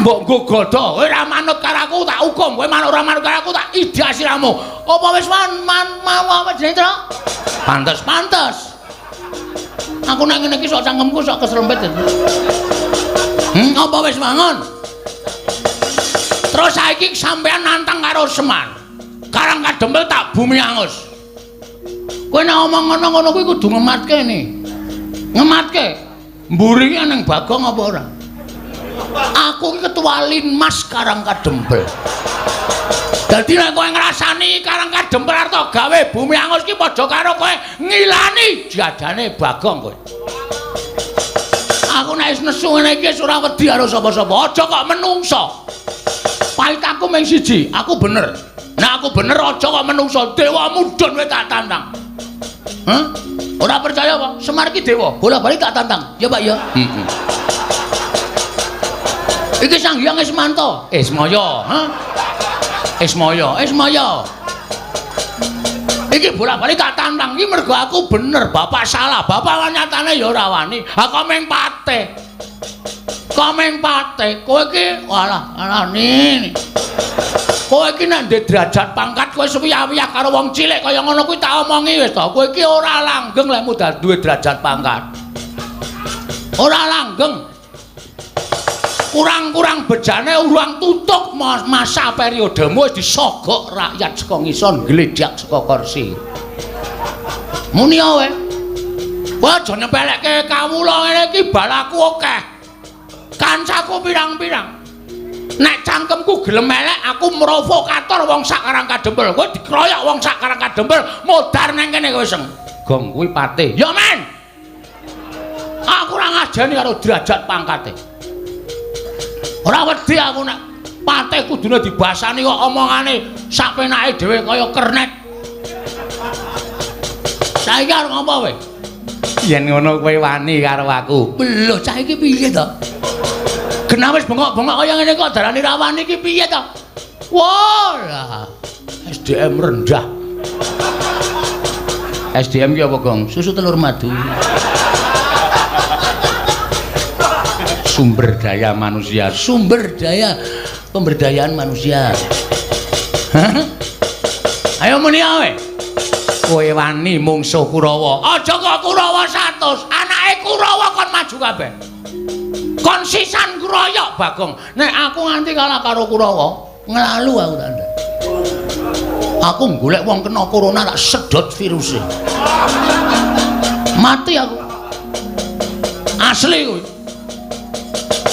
Mbok nggo godha, kowe ora manut karo aku tak hukum, kowe manut ora manut karo aku tak idak siramu. Apa wis man mau apa jenenge, Truk? Pantes, pantes. Aku nek ngene iki sok cangkemku sok keserempet. Apa wis wangun? Terus saiki sampean nantang karo Semar. Karang Kadempel tak bumi angus. Kowe nek omong ngono-ngono kuwi kudu ngematke ni. Ngematke. Mburi ki nang Bagong apa ora? Aku ki ketua Linmas Karang Kadempel. Dadi nek kowe ngrasani Karang Kadempel arep gawe bumi angus ki padha karo kowe ngilani jadane Bagong kowe. Aku nek wis nesu ngene iki wis ora wedi karo sapa-sapa. Aja kok menungso. Pait aku mung siji, aku bener. Nek aku bener aja kok menungso, dewa mudhun kowe tak tantang. Hah? Ora percaya apa? Semar iki dewa, bola-bali tak tantang. Ya Pak ya. Heeh. Iki Sang Hyang Ismanto. Ismaya, ha? Ismaya, Ismaya. Iki bola-bali tak tantang iki mergo aku bener, bapak salah. Bapak nyatane ya ora wani. Ha kok meng pate. Kok meng pate. Kowe iki walah, alane. Kowe iki nek ndek derajat pangkat kowe suwiyah-wiyah karo wong cilik kaya ngono kuwi tak omongi wis to. Kowe iki ora langgeng lek mudal duwe derajat pangkat. Ora langgeng. Kurang-kurang bejane urang tutuk masa periodemu wis disogok rakyat saka ngisor ngledhak saka kursi. Muni kowe. Kowe aja nyepelekke kawula ngene iki balaku akeh. Kancaku pirang-pirang. Nek cangkemku gelem elek aku provokator wong sak Karang Kadempel. Kowe dikroyok wong sak Karang Kadempel modar nang kene kowe seng. Gong kuwi pate. Ya men. Aku ora ngajeni karo derajat pangkate. Ora wedi aku nek pate kudune dibasani kok omongane sak penake dhewe kaya kernet. Saiki arep ngopo kowe? Yen ngono kowe wani karo aku. Lho cah iki piye to? Genah wis bengok-bengok kaya ngene kok darani ra wani iki piye to? Wah, lah SDM rendah. SDM ki apa, Gong? Susu telur madu. Sumber daya manusia, sumber daya pemberdayaan manusia. Hah? Ayo muni ae. Kowe wani mungsuh Kurawa. Aja kok Kurawa 100, anake Kurawa kon maju kabeh. Kon sisan kroyok Bagong. Nek aku nganti kalah karo Kurawa, nglalu aku tak ndek. Aku golek wong kena corona tak sedot viruse. Mati aku. Asli kuwi.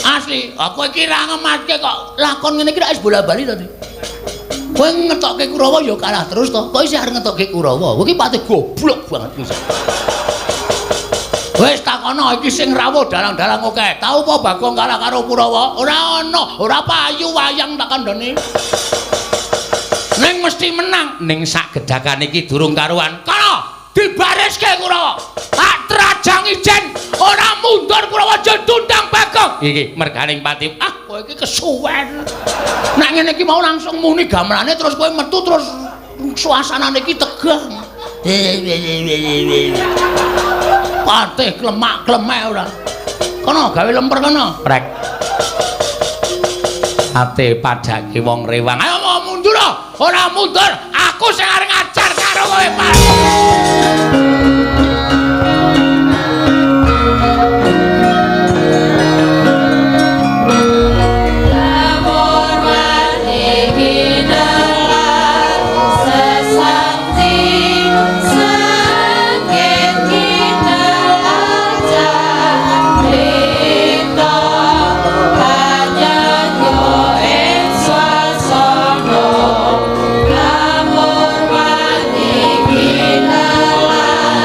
Asli, aku iki ra ngematke kok lakon ngene iki rak wis bola-bali to. Kowe ngetokke Kurawa ya kalah terus to. Kok isih arep ngetokke Kurawa? Kowe iki pate goblok banget wis. Wis takono iki sing rawuh dalang-dalang akeh. Tau apa Bagong kalah karo Kurawa? Ora ana, ora payu wayang tak kandhani. Ning mesti menang. Ning sak gedhakan iki durung karuan. Kono dibariske Kurawa. Tak trajang ijen ora mundur Kurawa jedundang Bagong. Iki merganing pati. Ah, kowe iki kesuwen. Nek ngene iki mau langsung muni gamelane terus kowe metu terus suasanane iki tegang. Patih klemak-klemek ora. Kono gawe lemper kono. Prek. Ate padake wong rewang. Ayo mau mundur. Ora mundur, aku sing arep ngajar karo kowe, Pak. Lamur wani kinala.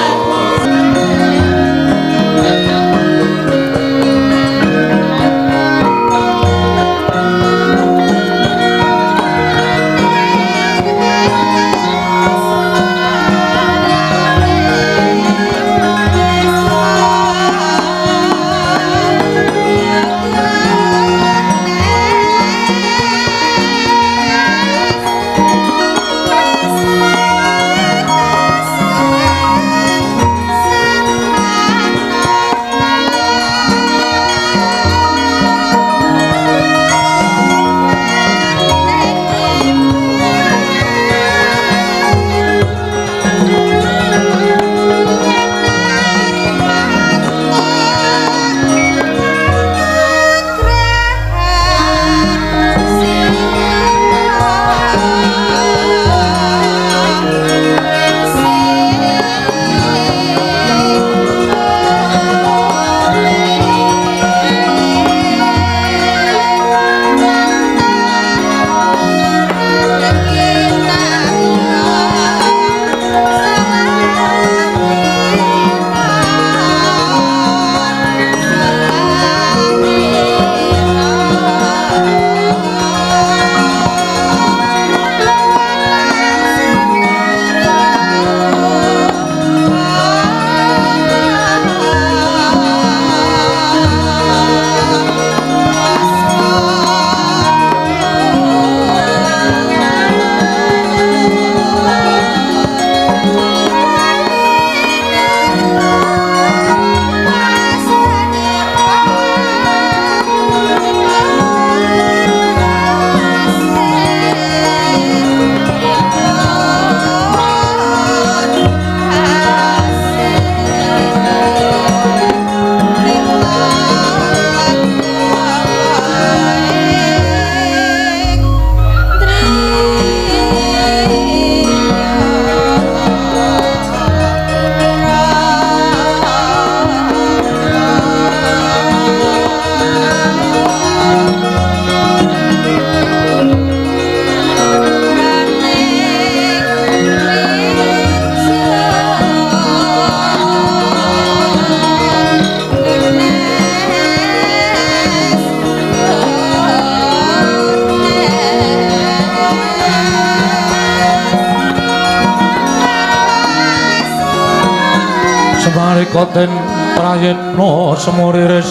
Nalika den prayitna semuriris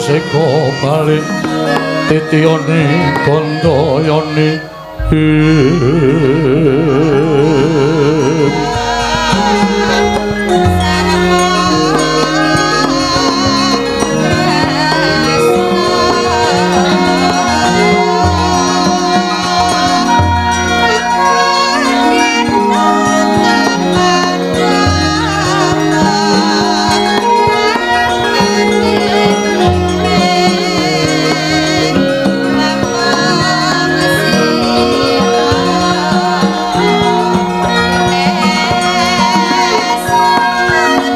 Seka bali titiyane kandayane.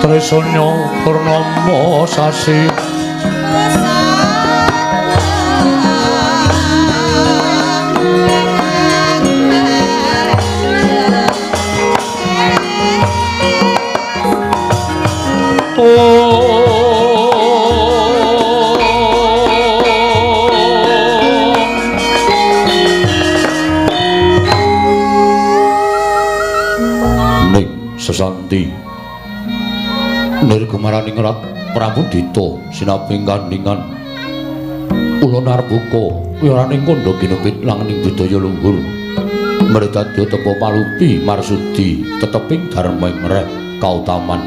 Trisanya purnama sasi ning sesanti nirgumaraning rat Prabu Dita sinaping kandhingan ulun arbuka wiraning kandha ginebit langning budaya luhur mridadya tepa palupi marsudi teteping dharma ing reh kautaman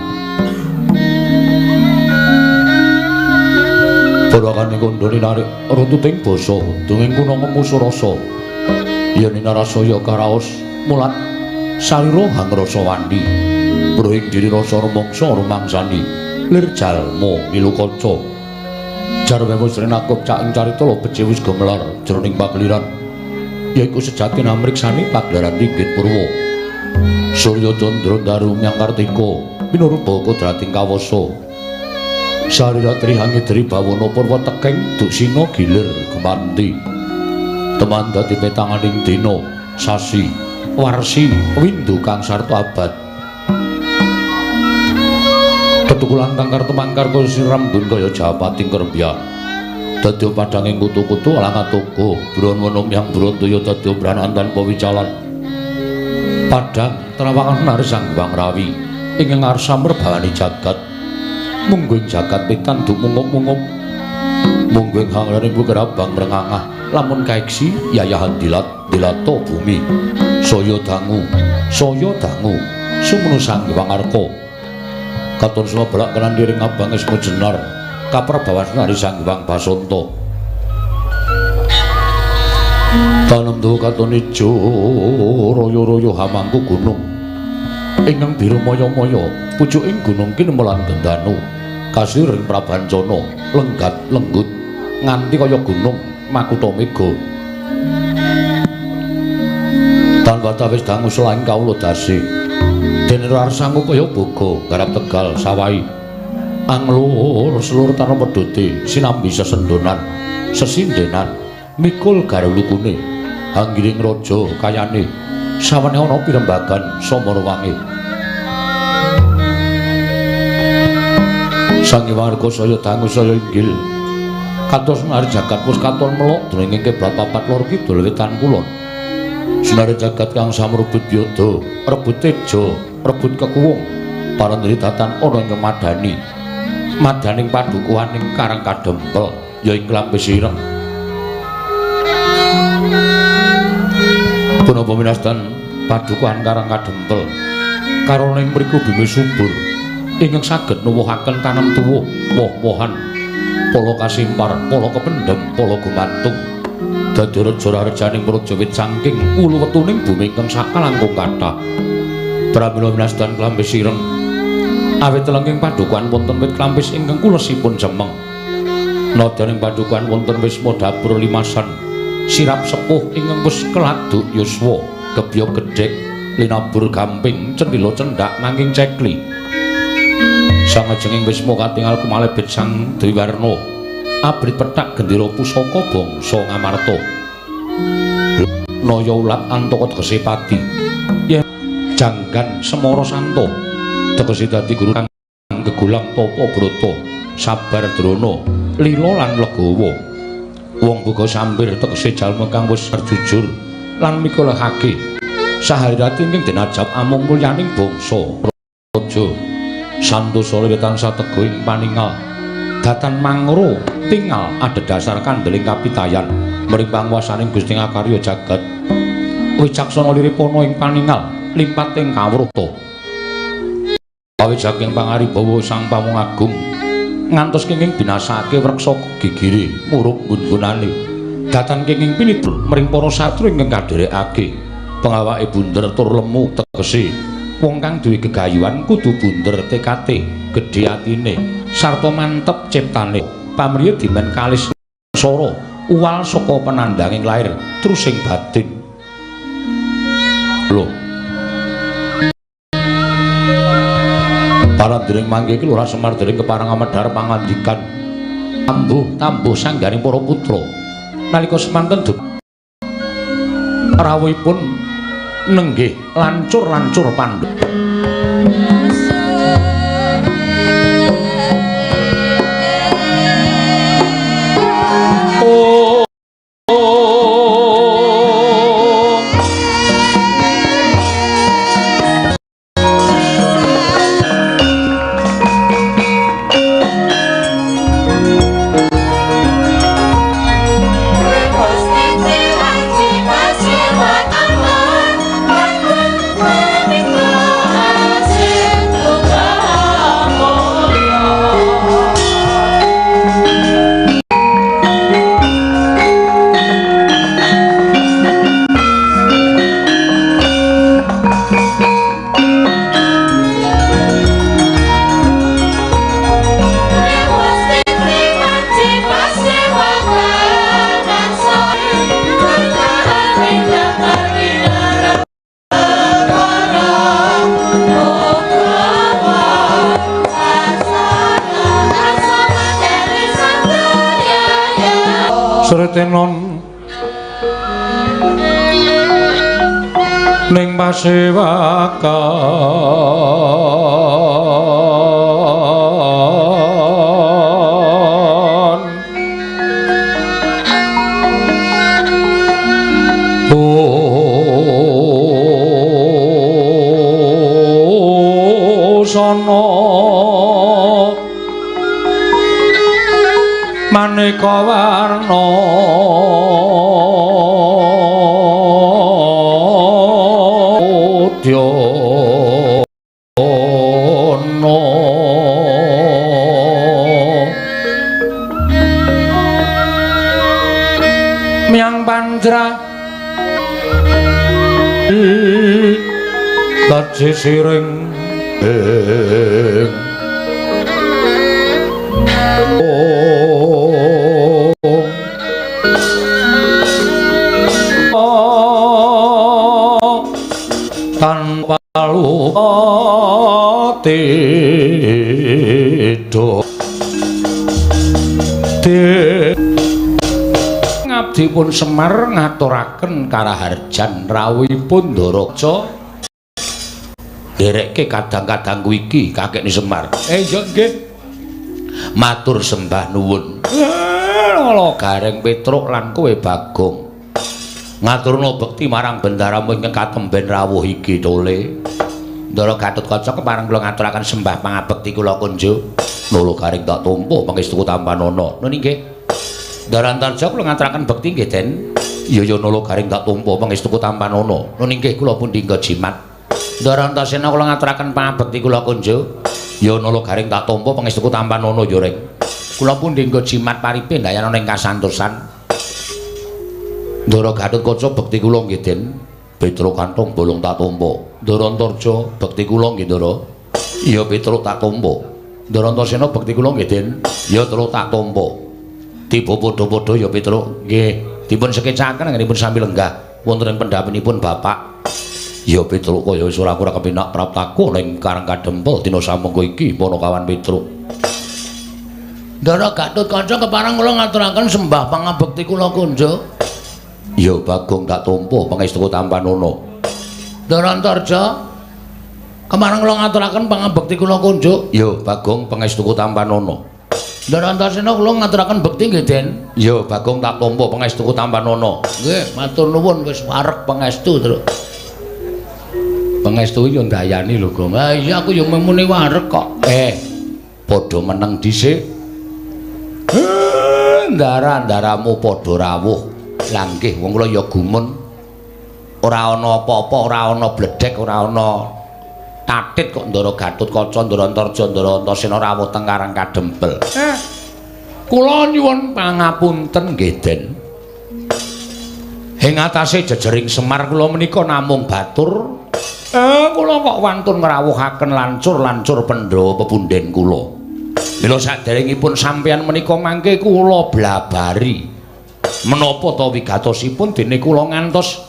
Purwakane kandha ninarik runtuting basa dunging kuna ngemusu rasa yen ninarasaya karaos mulat sarira hangrasa wani bruhing diri rasa rumangsa rumangsani lir jalma milu kaca jarwe wis renakup cak ing carita becik wis gemelar jroning pageliran yaiku sejatine amriksani pagelaran ringgit purwa surya candra daru myang kartika pinurupa kodrating kawasa sarira trihangidri bawana purwa tekeng duksina gilir gemanti teman dadi petanganing dina sasi warsi windu kang sarta abad tetukulan kang kartemangkar kaya siram dun kaya japating kerembyak dadi padhanging kutu-kutu alang atoga bron wenung yang brontoya dadi branan tanpa wicalan padhang trawangan nari Sang Hyang Rawi ing ngarsa merbawani jagat mungguing jagat pitan dumungup-mungup mungguing hangraning bukerabang mrengangah lamun kaeksi yayahan dilat dilato bumi saya dangu sumunu Sang Hyang Arka katon sumebelak kenan diring abang ismu jenar kaprabawan nari Sang Hyang Basanta tanem tuwa katon ijo royo-royo hamangku gunung ingkang biru maya-maya pucuking gunung kinemelan gendanu kasiring prabancana lenggat lenggut nganti kaya gunung makutha mega tanpa tawis dangu selaing kawula dasi dene arsangu kaya boga garap tegal sawahi anglur selur tanpa pedhote sinambi sesendonan sesindenan mikul garulukune hanggiring raja kayane sawane ana pirembagan samarawange Sang Hyang saya dangu saya inggil kados nari jagat wis katon melok dening kiblat papat lor kidul wetan kulon senari jagat kang samrubut yoda rebut teja rebut kekuwung parandri datan ana ing madani madaning padukuhaning Karang Kadempel ya ing Klampis Ireng punapa minastan padukuhan Karang Kadempel karana ing mriku bumi subur ingkang saged nuwuhaken tanem tuwuh woh-wohan pala kasimpar pala kependhem pala gumantung dadi reja rarejaning praja wit saking wulu wetuning bumi ingkang sakalangkung kathah pramila minastan Klampis Ireng awit telenging padukuhan wonten wit klampis ingkang kulesipun cemeng nadaning padukuhan wonten wisma dapur limasan sirap sepuh ingkang wis keladuk yuswa gebyok gedhek Linabur gamping cendhila cendhak nanging cekli. Sangajenging wisma katingal kumalebet Sang Dwiwarna. Abrit pethak gendera pusaka bangsa Ngamarta. Naya ulat antaka tegese pati. Yen janggan Semara Santa tegese dadi guru kang gegulang tapa brata, sabar drana, lila lan legawa. Wong buga sambir tegese jalma kang wis jujur lan mikolehake saharirati ingkang den ajab amung mulyaning bangsa raja. Santosa luwih tansah tego ing paningal datan mangro tingal adhedhasar kandeling kapitayan mring panguwasaning Gusti ngakarya jagat. Wicaksana liripana ing paningal limpat ing kawruh. Awit saking pangaribawa Sang Pamong Agung ngantos kenging binasake wreksa gigire murup nggon-nggonane datan kenging pinitur mring para satru ingkang kadherekake. Pengawake bunder tur lemu tegese wong kang duwe gegayuhan kudu bunder tekate, gedhe atine sarta mantep ciptane. Pamriya dimen kalis sora uwal saka penandanging lair trusing batin. Lho para dering mangke iki Lurah Semar dering kepareng amedhar pangandikan tambuh-tambuh sangganing para putra. Nalika semanten rawuhipun nenggih lancur-lancur pandhu. Sretenon ning pasewakan busana maneka warna udyana miang pandra taji siring ing tanpa lupa tidur ngabdipun Semar ngaturaken karaharjan rawuhipun Ndaraja nderekke kadang-kadangku iki kakekne Semar. Iya nggih. Matur sembah nuwun. Lala Gareng Petruk lan kowe Bagong. Ngaturna bekti marang bendaramu ingkang katemben rawuh iki tole. Ndara Gatotkaca kepareng kula ngaturaken sembah pangabekti kula kunjuk. Nolo Gareng tak tampa pangestuku tampanana. Nun inggih. Ndara Antarja kula ngaturaken bekti nggih, Den. Iya ya Nolo Gareng tak tampa pangestuku tampanana. Nun inggih kula pundi jimat. Ndara Antasena kula ngaturaken pangabekti kula kunjuk. Ya Nolo Gareng tak tampa pangestuku tampanana ya Reng. Kula pundi jimat paripe ndayana ing kasantosan. Ndara Gatotkaca bekti kula nggih, Den. Petruk kantong bolong tak tampa. Ndara Antarja bekti kula nggih, Ndara. Iya Petruk tak tampa. Ndara Antasena bekti kula nggih, Den. Ya Truk tak tampa. Tiba padha-padha ya Petruk. Nggih, dipun sekecaken anggenipun sami lenggah wonten ing pendhapenipun Bapak. Ya Petruk kaya wis ora kurang kepenak praptaku ning Karang Kadempel dina samangka iki Panakawan Petruk. Ndara Gatotkaca kepareng kula ngaturaken sembah pangabekti kula kunjuk. Ya Bagong tak tampa pangestuku tampanana. Ndara Antarja kepareng kula ngaturaken pangabekti kula kunjuk. Ya Bagong pangestuku tampanana. Ndara Antasena kula ngaturaken bekti nggih Den. Ya Bagong tak tampa pangestuku tampanana. Nggih, matur nuwun wis wareg pangestu, Truk. Pangestu yo ndayani lho, Gong. Ha iya aku yo muni wareg kok. Padha meneng dhisik. Ndara-ndaramu padha rawuh. Lah nggih wong kula ya gumun. Ora ana apa-apa, ora ana bledhek, ora ana tatit kok Ndara Gatotkaca, Ndara Antarja, Ndara Antasena rawuh teng Karang Kadempel. Kula nyuwun pangapunten nggih Den. Ing atase jejering Semar kula menika namung batur. Kula kok wantun ngrawuhaken lancur-lancur Pandhawa pepunden kula. Mila saderengipun sampeyan menika mangke kula blabari. Menapa ta wigatosipun dene kula ngantos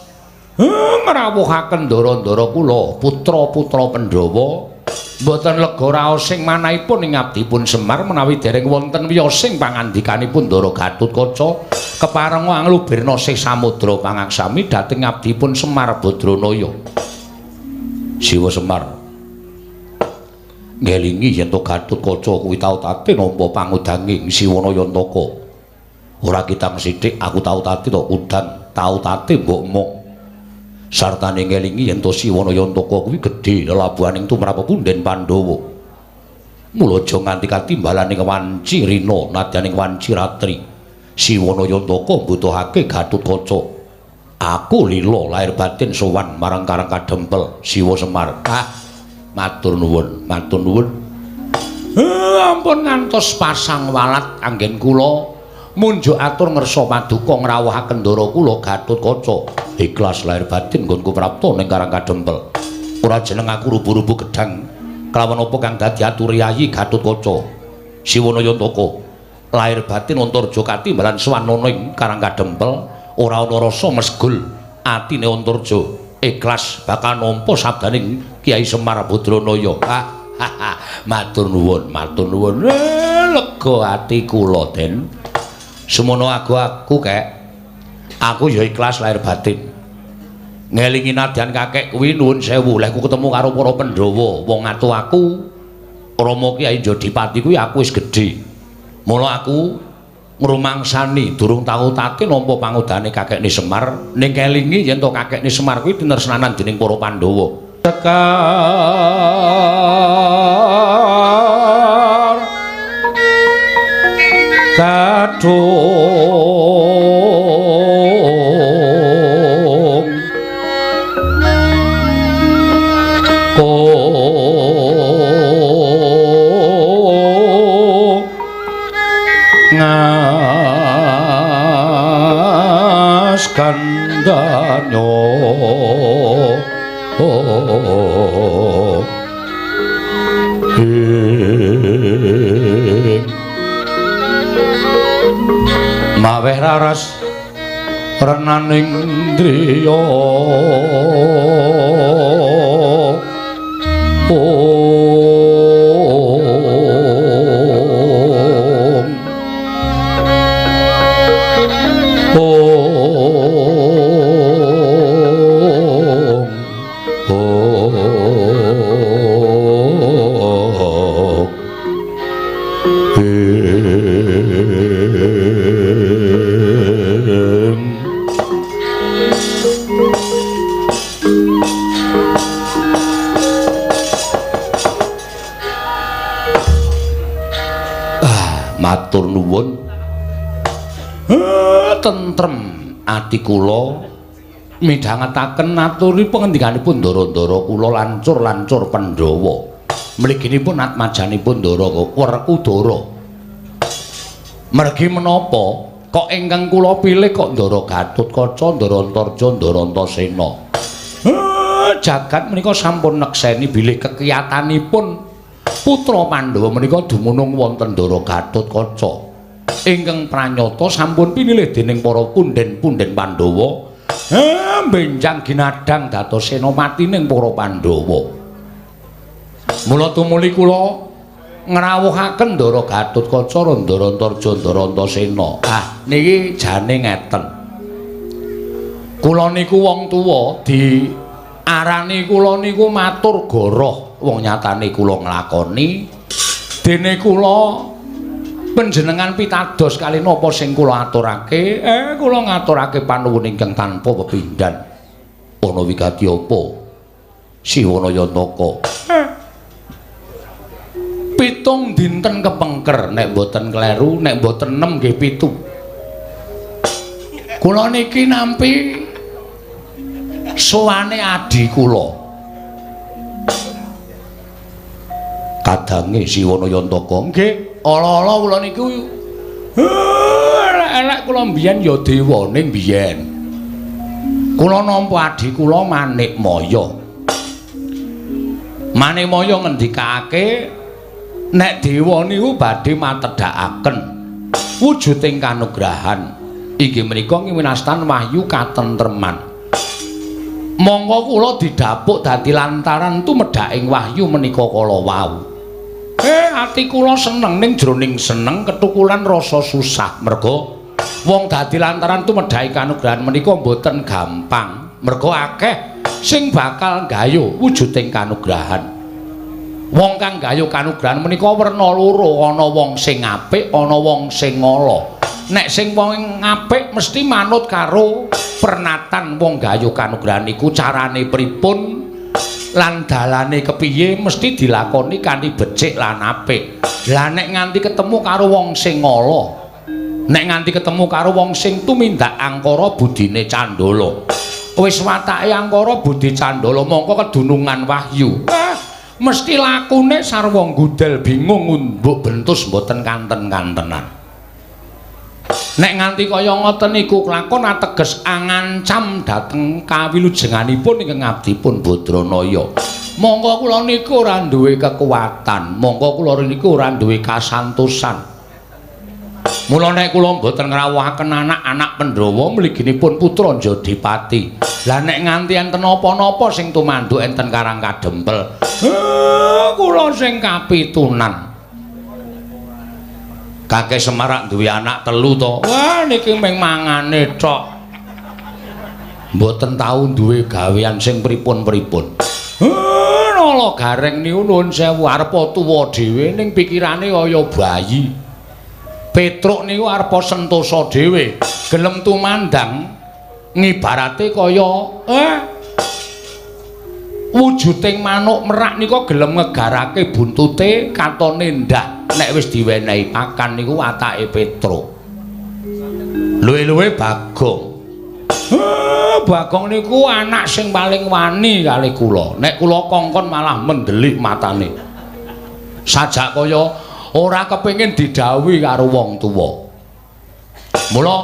ngrawuhaken ndara-ndara kula, putra-putra Pandhawa mboten lega raos sing manahipun ing abdipun Semar menawi dereng wonten wiyosing pangandikanipun Ndara Gatotkaca keparenga anglubirna sih samudra pangaksami dhateng abdipun Semar Badranaya. Siwa Semar ngelingi yen to Gatotkaca kuwi tau tate nampa pangudanging Siwana Yantaka. Ora kitang sithik aku tau tate to udan, tau tate mbok mok. Sartane ngelingi yen to Siwana Yantaka kuwi gedhe lelabuhaning tumrap pepunden Pandhawa. Mula aja nganti katimbalaning wanci rina nadyaning wanci ratri. Siwana Yantaka mbutuhake Gatotkaca. Aku lila lahir batin sowan marang Karang Kadempel Siwa Semar. Matur nuwun, matur nuwun. Ampun ngantos pasang walat anggen kula munjuk atur ngersa paduka ngrawuhaken ndara kula Gatotkaca. Ikhlas lahir batin nggonku prapta ning Karang Kadempel. Ora jeneng aku rubu-rubu gedhang kelawan apa kang dadi atur Yayi Gatotkaca. Siwana Yantaka lahir batin Antarja katimbalan sowan ning Karang Kadempel. Ora ana rasa mesgul atine Antarja ikhlas bakal nampa sabdaning Kyai Semar Badranaya. Matur nuwun, matur nuwun. Lega ati kula Den. Semono aku kek. Aku ya ikhlas lahir batin. Ngelingi nadyan kakek kuwi nuwun sewu lehku ketemu karo para Pandhawa, wong atu aku Rama Kyai Jodipati kuwi aku wis gedhe. Mula aku ngrumangsani durung tau take nampa pangudane kakekne Semar ning kelingi yen to kakekne Semar kuwi tinresnanan dening para Pandhawa. Sekar kadung kandanyo maweh raras renaning driya Matur nuwun. Tentrem ati kula midhangetaken aturi pangendikanipun ndara-ndara kula lancur-lancur Pandhawa. Mliginipun atmajanipun Ndara Werkudara. Mergi menapa kok ingkang kula pilih kok Ndara Gatotkaca, Ndara Antarja, Ndara Antasena. Jagat menika sampun nekseni bilih kekiyatanipun putra Pandhawa menika dumunung wonten Ndara Gatotkaca. Ingkang pranyata sampun pinilih dening para punden-punden Pandhawa Benjang ginadang dados senopati ning para Pandhawa. Mula tumuli kula ngrawuhaken Ndara Gatotkaca, Ndara Antarja, Ndara Antasena. Ah, niki jane ngeten. Kula niku wong tuwa di arani kula niku matur goroh, wong nyatane kula nglakoni. Dene kula panjenengan pitados kali napa sing kula aturake? Kula ngaturake panuwun ingkang tanpa pepindhan. Ana wigati apa? Siwana Yantaka. 7 dinten kepengker, nek mboten kleru, nek mboten 6 nggih 7. Kula niki nampi sowane adhi kula. Kadange Siwana Yantaka. Nggih, ala-ala kula niku elek-elek kula mbiyen ya dewa ning biyen. Kula nampa adhi kula Manikmaya. Manikmaya ngendikake nek dewa niku badhe matedhakaken wujuding kanugrahan inggih menika ngiwinastan wahyu katentreman. Monggo kula didhapuk dadi lantaran tumedhaking wahyu menika kala wau. Ati kula seneng ning jroning seneng ketukulan rasa susah merga wong dadi lantaran tumedhake kanugrahan menika mboten gampang, merga akeh sing bakal gayuh wujuding kanugrahan. Wong kang gayuh kanugrahan menika werna loro, ana wong sing apik, ana wong sing ala. Nek sing wong apik mesti manut karo pernatan wong gayuh kanugrahan iku carane pripun lan dalane kepiye mesti dilakoni kanthi becik lan apik. Lah nek nganti ketemu karo wong sing ala, nek nganti ketemu karo wong sing tumindak angkara budine candala, wis watake angkara budi candala mongko kedunungan wahyu. Mesti lakune sarwa nggudel bingung ngumbuk bentus mboten kanten-kantenan. Nek nganti kaya ngoten niku kelakon ateges angancam dhateng kawilujenganipun ingkang abdipun Badranaya. Monggo kula niku ora duwe kekuatan, monggo kula niku ora duwe kasantosan. Mula nek kula mboten ngrawuhaken anak-anak Pandhawa mliginipun putra Jodipati. Lah nek nganti enten napa-napa sing tumanduk enten Karang Kadempel, kula sing kapitunan. Kakek Semarak duwe anak 3 to. Wah niki mung mangane tok. Mboten tau duwe gawean sing pripun-pripun. Nala Gareng niku nuwun sewu arep tuwa dhewe ning pikirane kaya bayi. Petruk niku arep sentosa dhewe, gelem tumandang ngibarate kaya wujuding manuk merak nika gelem ngegarake buntute katone ndah nek wis diwenehi pakan niku watake Petruk. Luwe-luwe Bagong. Bagong niku anak sing paling wani kali kula. Nek kula kongkon malah mendelik matane. Sajak kaya ora kepengin didhawuhi karo wong tuwa. Mula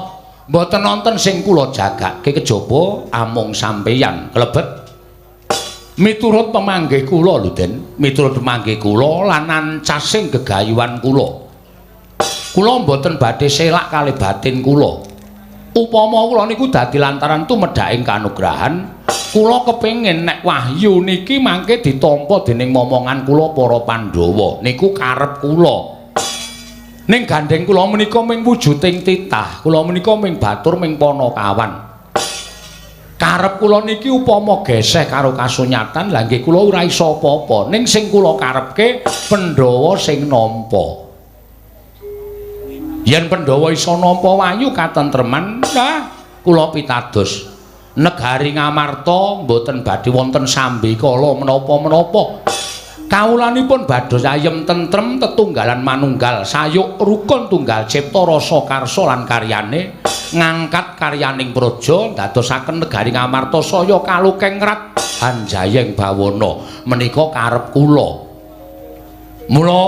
mboten nonton sing kula jagake kejaba amung sampeyan klebet miturut pemanggih kula lho Den, miturut pemanggih kula lan ancasing gegayuhan kula. Kula mboten badhe selak kali batin kula. Upama kula niku dadi lantaran tumedhaking kanugrahan, kula kepengin nek wahyu niki mangke ditampa dening momongan kula para Pandhawa. Niku karep kula. Ning gandheng kula menika ming wujuding titah, kula menika ming batur ming panakawan. Karep kula niki upama geseh karo kasunyatan, lha nggih kula ora iso apa-apa. Ning sing kula karepke Pandhawa sing nampa. Yen Pandhawa iso nampa wahyu katentreman, nah kula pitados. Negari Ngamarta mboten badhe wonten sambekala menapa-menapa. Kawulanipun badhe ayem tentrem tetunggalan manunggal sayuk rukun tunggal cipta rasa karsa lan karyane ngangkat karyaning praja ndadosaken negari Ngamarta saya kalukengrat hanjayeng bawana. Menika karep kula. Mula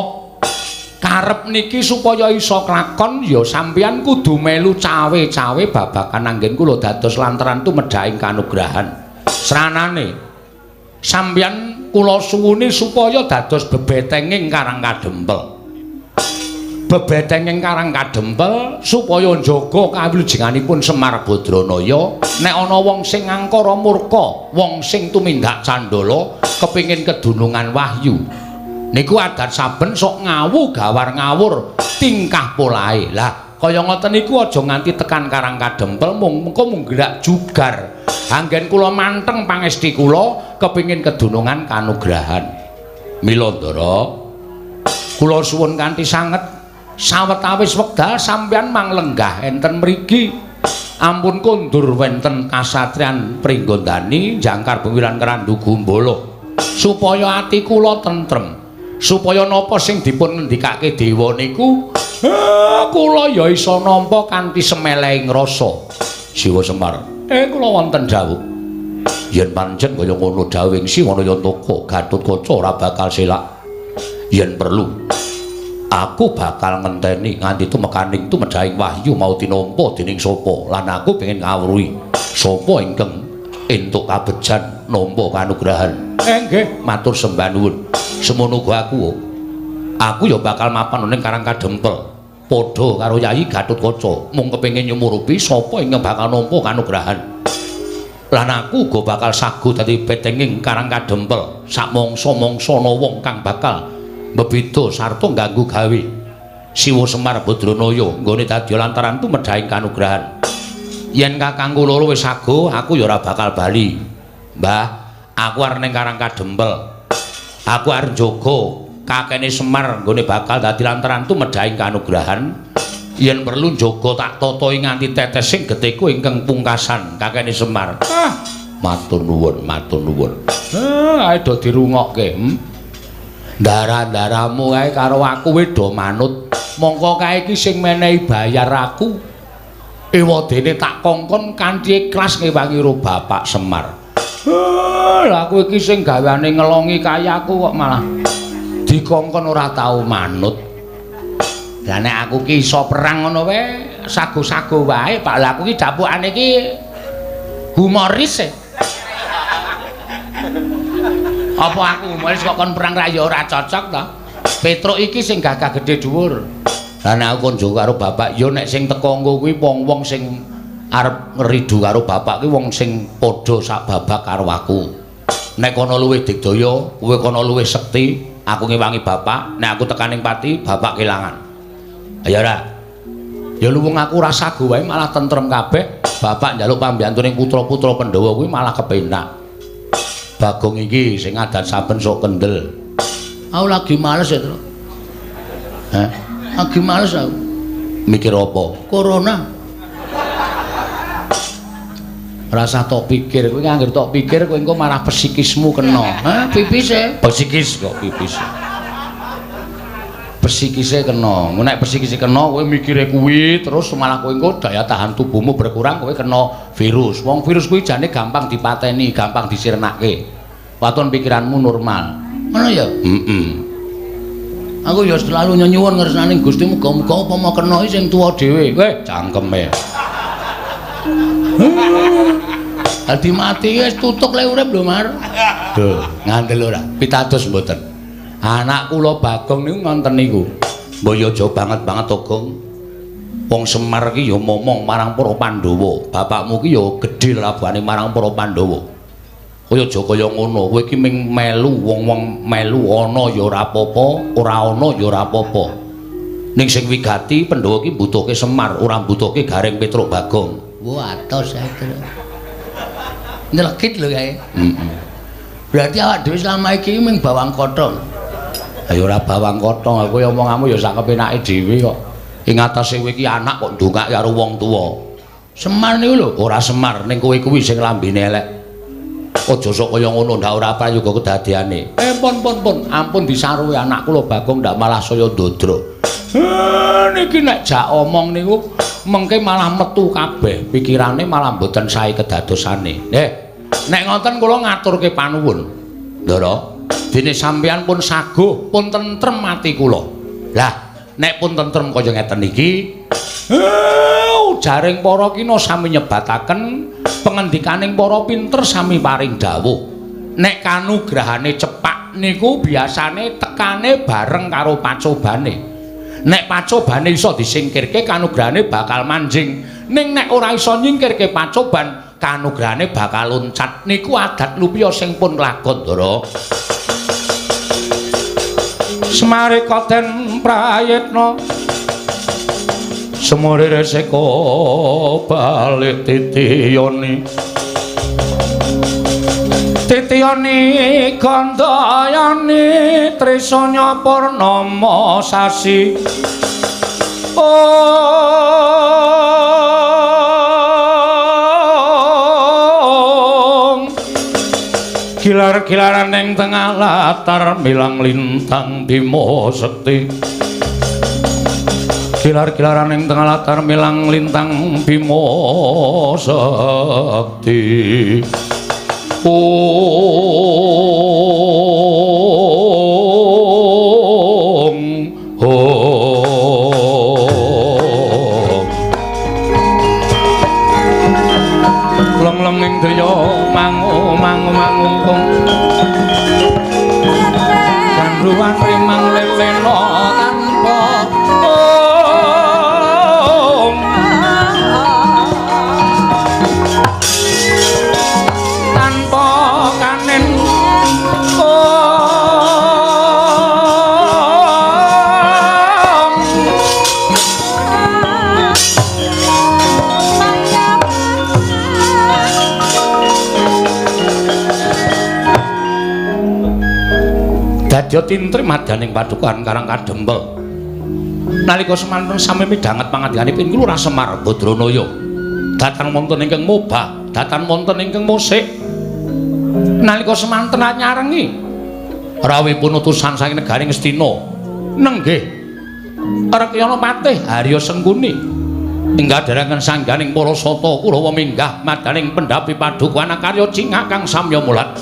karep niki supaya iso klakon ya sampeyan kudu melu cawe-cawe babagan anggen kula dados lantaran tumedhaking kanugrahan. Sranane sampeyan kula suwuni supaya dados bebetenging Karang Kadempel. Bebetenging Karang Kadempel supaya njaga kawilujenganipun Semar Badranaya. Nek ana wong sing angkara murka, wong sing tumindak candala kepingin kedunungan wahyu, niku adat saben sok ngawu gawar ngawur tingkah polahe. Lah kaya ngoten niku aja nganti tekan Karang Kadempel, mung mengko mung gerak jugar. Anggen kula manteng pangesti kula kepingin kedunungan kanugrahan. Mila Ndara, kula suwun kanthi sanget sawetawis wekdal sampeyan manglenggah enten mriki. Ampun kondur wonten kasatriyan Pringgondani jangkar bengi lan Kerandu Gumbala, supaya ati kula tentrem, supaya napa sing dipun ngendikake dewa niku kula ya iso nampa kanthi semelehing rasa. Siwa Semar, kula wonten dawuh. Yen pancen kaya ngono dawuhing Siwana Yantaka, Gatotkaca ora bakal selak. Yen perlu aku bakal ngenteni nganti tumekaning tumedhahing wahyu mau tinampa dening sapa, lan aku pengen ngawruhi sapa ingkang entuk kabejan nampa kanugrahan. Nggih, matur sembah nuwun. Semono uga aku ya bakal mapan ning Karang Kadempel padha karo Yayi Gatotkaca, mung kepengin nyumurupi sapa ingkang bakal nampa kanugrahan. Lan aku uga bakal sagu dadi betenging Karang Kadempel sak mangsa-mangsa ana wong kang bakal mbebeda sarta ngganggu gawe Siwa Semar Badranaya nggone dadi lantaran tumedhahing kanugrahan. Yen kakangku loro wis sago, aku ya ora bakal bali. Mbah, aku arep ning Karang Kadempel. Aku arep njaga kakene Semar nggone bakal dadi lantaran tumedhahing kanugrahan. Yen perlu njaga tak tatahi nganti tetesing getihku ingkang pungkasan kakene Semar. Ah, matur nuwun, matur nuwun. Ae do dirungokke. Ndara-ndaramu kae karo aku wis do manut. Mongko kae iki sing menehi bayar aku. Ewadene tak kongkon kanthi ikhlas ngewangi ro Bapak Semar. Lah kowe iki sing gaweane ngelongi kayaku kok malah dikongkon ora tau manut. Lah nek aku ki iso perang ngono wae, sago-sago wae, Pak. Lah aku ki dapukane iki humoris e. Apa aku humoris kok kon perang ra ya ora cocok to. Petruk iki sing gagah gedhe dhuwur. Lah nek aku kon njogo karo bapak ya nek sing teko engko kuwi wong-wong sing arep ngridu karo bapak kuwi wong sing padha sak babak karo aku. Nek kono luwih digdaya, kowe kono luwih sekti, aku ngewangi bapak, nek aku tekaning pati, bapak kelangan. Ayo ora. Ya luwung aku ora sago wae malah tentrem kabeh. Bapak njaluk pambiyantuning putra-putra Pandhawa kuwi malah kepenak. Bagong iki sing adat saben sok kendel. Aku lagi males ya, Tru. Hah? Lagi males aku. Mikir apa? Corona. Rasa tok pikir, kowe anggere tok pikir kowe engko malah psikismu kena. Hah, pipis e? Psikis kok pipis. Psikise kena. Nek psikise kena kowe mikire kuwi terus malah kowe engko daya tahan tubuhmu berkurang, kowe kena virus. Wong virus kuwi jane gampang dipateni, gampang disirnake. Waton pikiranmu normal. Ngono ya? Heeh. Aku ya selalu nyuwun ngersane Gusti muga-muga upama kena iki sing tuwa dhewe. Weh, cangkeme. Dadi mati wis tutuk le urip lho, Mar. Duh, ngandel ora? Pitados mboten. Anak kula Bagong niku ngonten niku. Mbok ya aja banget-banget to, Gong. Wong Semar ki ya momong marang para Pandhawa. Bapakmu ki ya gedhe labuhane marang para Pandhawa. Kowe aja kaya ngono, kowe iki ming melu wong-wong melu ana ya ora apa-apa, ora ana ya ora apa-apa. Ning sing wigati Pandhawa ki mbutuhke Semar, ora mbutuhke Gareng Petruk Bagong. Wah, atos ae. Nyelekit lho kae. Heeh. Berarti awak dhewe selama iki ming bawang kothong. Ayo ora bawang kothong, aku ya omonganmu ya sak kepenake dhewe kok. Ing atase kowe iki anak kok ndongake karo wong tuwa. Semar niku lho, ora Semar ning kowe kuwi sing lambene elek. Aja sok kaya ngono, ndak ora prayoga kedadeane. Pun pun pun, ampun disaruwi anak kula Bagong ndak malah saya ndodro. Niki nek jak omong niku mengke malah metu kabeh, pikirane malah mboten sae kedadosane. Nek ngoten kula ngaturke panuwun. Ndara, dene sampeyan pun saguh, pun tentrem ati kula. Lah, nek pun tentrem kaya ngeten iki, ujaring para kina sami nyebataken pengendikaning para pinter sami paring dawuh. Nek kanugrahane cepak niku biasane tekane bareng karo pacobane. Nek pacobane iso disingkirke kanugrahane bakal manjing. Ning nek ora iso nyingkirke pacoban, kanugrahane bakal loncat. Niku adat lupiya sing pun lagon, Ndara. Semarika den prayitna semure reseka balik titiyoni. Titiyoni gandayani trisanya purnama sasi. Ong gilar-gilaran ing tengah latar milang lintang Bima Sekti. Gilar-gilaran ing tengah latar milang lintang Bima Sekti. Om Om Leng-leng ing driya mangu mangu mangungkung gandruwan rimang lelena tanpa om tanpa kanen om. Dadya tintri madyaning padukuhan Karang Kadempel. Nalika semanten sami midhanget pangandikanipun Lurah Semar Badranaya. Datan wonten ingkang mobah, datan wonten ingkang musik. Nalika semanten nyarengi rawuhipun utusan saking negari Ngastina. Nenggih Rekyana Patih Harya Sengkuni ingkang dherekaken sangganing para sata Kurawa minggah madyaning pendhapi padukuhan akarya cingak kang samya mulat.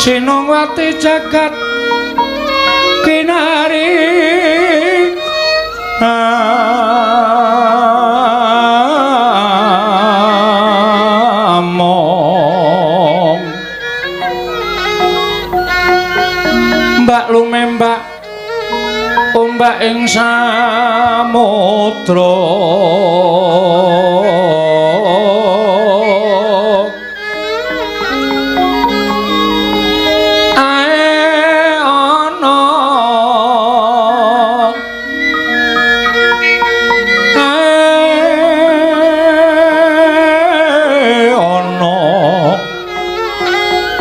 Sinongwati jagat kinari among mbak lumembak ombak ing samudra ae ana ae ana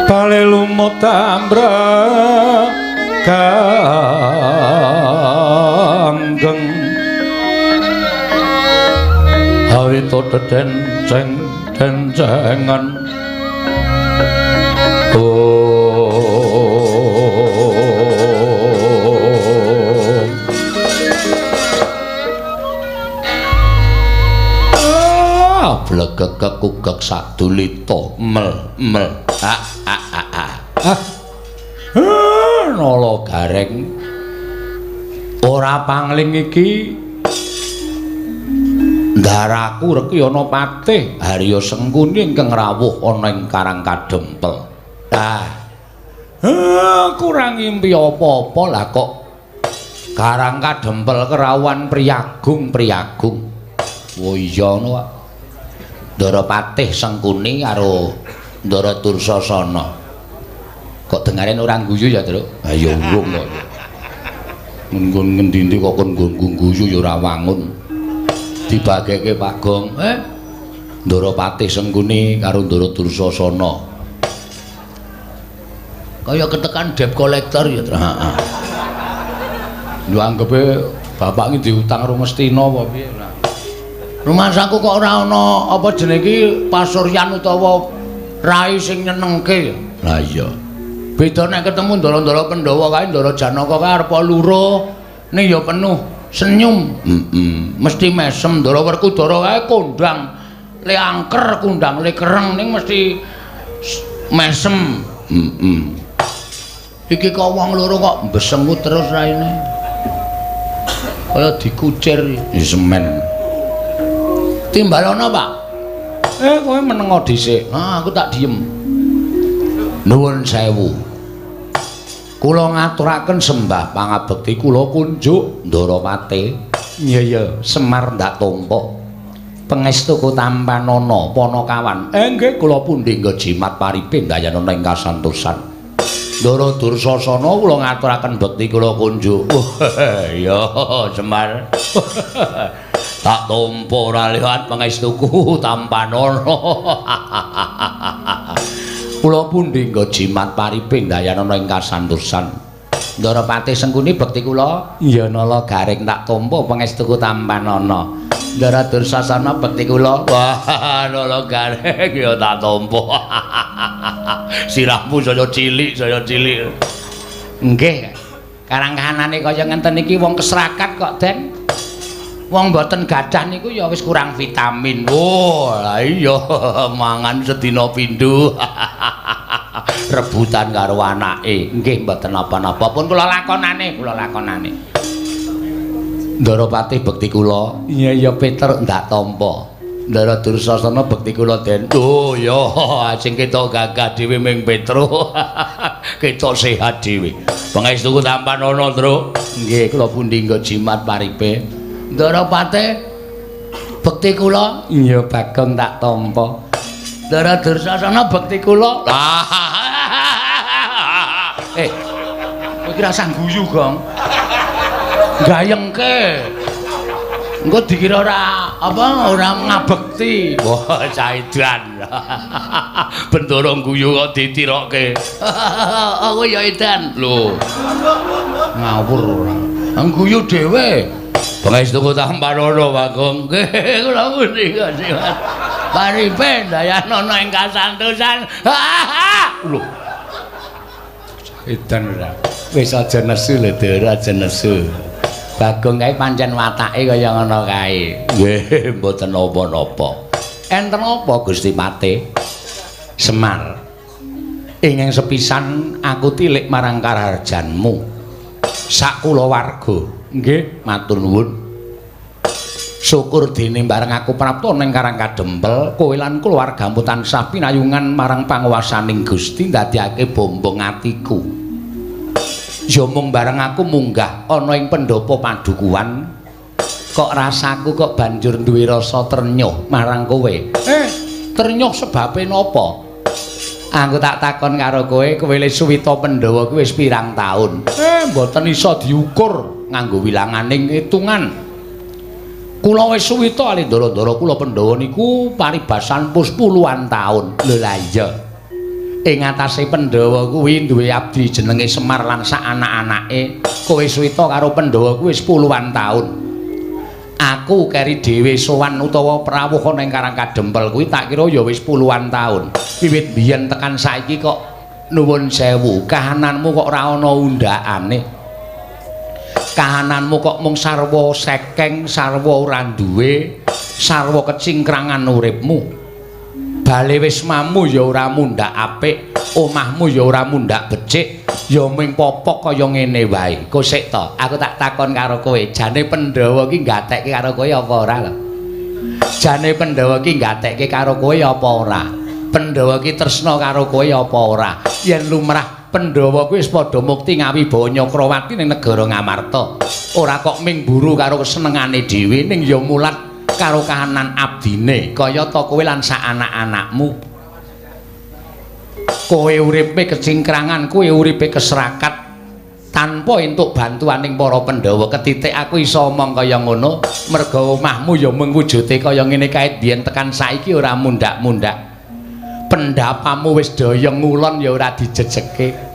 bale lumut ambrek ganggeng awito dedenceng dencengan oh blegek kekugek sadulita mel mel a a a a ah nala gareng ora pangling iki ndaraku reki ana patih Harya Sengkuni ingkang rawuh ana ing Karang Kadempel. Ah kurang ngimpi apa-apa lah kok Karang Kadempel kerawuhan priyagung-priyagung. Oh iya ngono kok. Ndara Patih Sengkuni karo Ndara Dursasana. Kok dengaren ora guyu ya, Truk? Ha ya urung kok. Nggon ngendi-endi kok kon nggon guyu ya ora wangun. Dibageke Pak Gong, Ndara Patih Sengkuni karo Ndara Dursasana. Kaya ketekan debt collector ya, Truk. Heeh. Yo anggepe bapak iki diutang karo Ngastina apa piye ora. Rumasaku kok ora ana apa jenenge iki pasuryan utawa rai sing nyenengke. Lah iya. Beda nek ketemu ndara-ndara Pandhawa kae, Ndara Janaka kae arep loro ning ya penuh senyum. Mesti mesem. Ndara Werkudara kae kondang le angker, kondang le kereng ning mesti mesem. Iki kok wong loro kok mbesengut terus raine. Kaya dikucir semen. Timbalono, Pak. Kowe menengo dhisik. Ah, aku tak diem. Nuwun sewu. Kula ngaturaken sembah pangabekti kula kunjuk Ndara Patih. Iya ya, Semar ndak tampa. Pangestuku tampanana Panakawan. Nggih kula pundi nggo jimat paripe ndayanana ing kasantosan. Ndara Dursasana kula ngaturaken bekti kula kunjuk. Ya Semar. Tak tampa ora liwat pangestuku tampanana. Kula pundi nggo jimat paripe ndayanana ing kasantosan. Ndara Patih Sengkuni bekti kula. Ya nala garing tak tampa pangestuku tampanana. Ndara Dursasana bekti kula. Wah, nala garing ya tak tampa. Sirahmu saya cilik, saya cilik. Nggih. Karang kahanane kaya ngenten iki wong kesrakat kok, Den. Wong mboten gadah niku ya wis kurang vitamin. Oh, lah iya mangan sedina pindho. Rebutan karo anake. Nggih mboten napa-napa pun kula lakonane, kula lakonane. Ndara Patih bekti kula. Iya ya Peter ndak tampa. Ndara Dursasana bekti kula, Den. Oh ya, sing ketok gagah dhewe ming Petro. Ketok sehat dhewe. Pangestuku tampanana, Truk. Nggih, kula pundi nggo jimat paripe. Ndara Patih bekti kula. Iya Bagong tak tampa. Ndara Dursasana bekti kula. Kowe iki rasah guyu, Gong. Gayengke. Engko dikira ora apa ora ngabekti. Wah, caidan. Bendara guyu kok ditirokke. Aku ya edan. Lho. Ngawur ora. Guyu dhewe. Pangestuku tampanana, Bagong. Nggih, kula pundi Mas. Paripe ndayanana ing kasantosan. Lho. Edan ora. Wis aja nesu lho, Ndara, aja nesu. Bagong kae pancen watake kaya ngono kae. Nggih, mboten napa-napa. Enten apa Gusti Patih? Semar. Ingkang sepisan aku tilik marang karaharjanmu. Sak kulawarga. Nggih, matur nuwun. Syukur dene bareng aku prapta ning Karang Kadempel, kowe lan kulawargamu tansah pinayungan marang panguwasaning Gusti ndadekake bombong atiku. Ya mung bareng aku munggah ana ing pendhapa padukuhan, kok rasaku kok banjur duwe rasa trenyuh marang kowe. Trenyuh sebabe napa? Aku tak takon karo kowe, kowe le suwita Pandhawa kuwi wis pirang taun? Mboten iso diukur nganggo wilanganing hitungan. Kula wis suwita ali ndara-ndara kula Pandhawa niku paribasan pus puluhan taun. Lho lah iya. Ing atase Pandhawa kuwi duwe abdi jenenge Semar lan sak anak-anake. Kowe suwita karo Pandhawa kuwi wis puluhan taun. Aku keri dhewe sowan utawa prawuh ana ing Karang Kadempel kuwi tak kira ya wis puluhan taun. Wiwit biyen tekan saiki kok nuwun sewu, kahananmu kok ora ana undhakane. Kahananmu kok mung sarwa sekeng, sarwa ora duwe, sarwa kecingkrangan uripmu. Bale wismamu ya ora mundhak apik, omahmu ya ora mundhak becik, ya mung popok kaya ngene wae. Kok sik to, aku tak takon karo kowe, jane Pandhawa ki gatekke karo kowe apa ora lho? Jane Pandhawa ki gatekke karo kowe apa ora? Pandhawa ki tresna karo kowe apa ora? Yen lumrah Pandhawa kuwi wis padha mukti ngawibawa Nyakrawati ning negara Ngamarta. Ora kok ming mburu karo kesenengane dhewe, ning ya mulat karo kahanan abdine, kaya ta kowe lan sak anak-anakmu. Kowe uripe kecingkrangan, kowe uripe keserakat tanpa entuk bantuaning para Pandhawa. Ketitik aku iso omong kaya ngono merga omahmu ya mung wujude kaya ngene kae biyen tekan saiki ora mundhak-mundhak. Pendapamu wis daya ngulon ya ora dijejeke.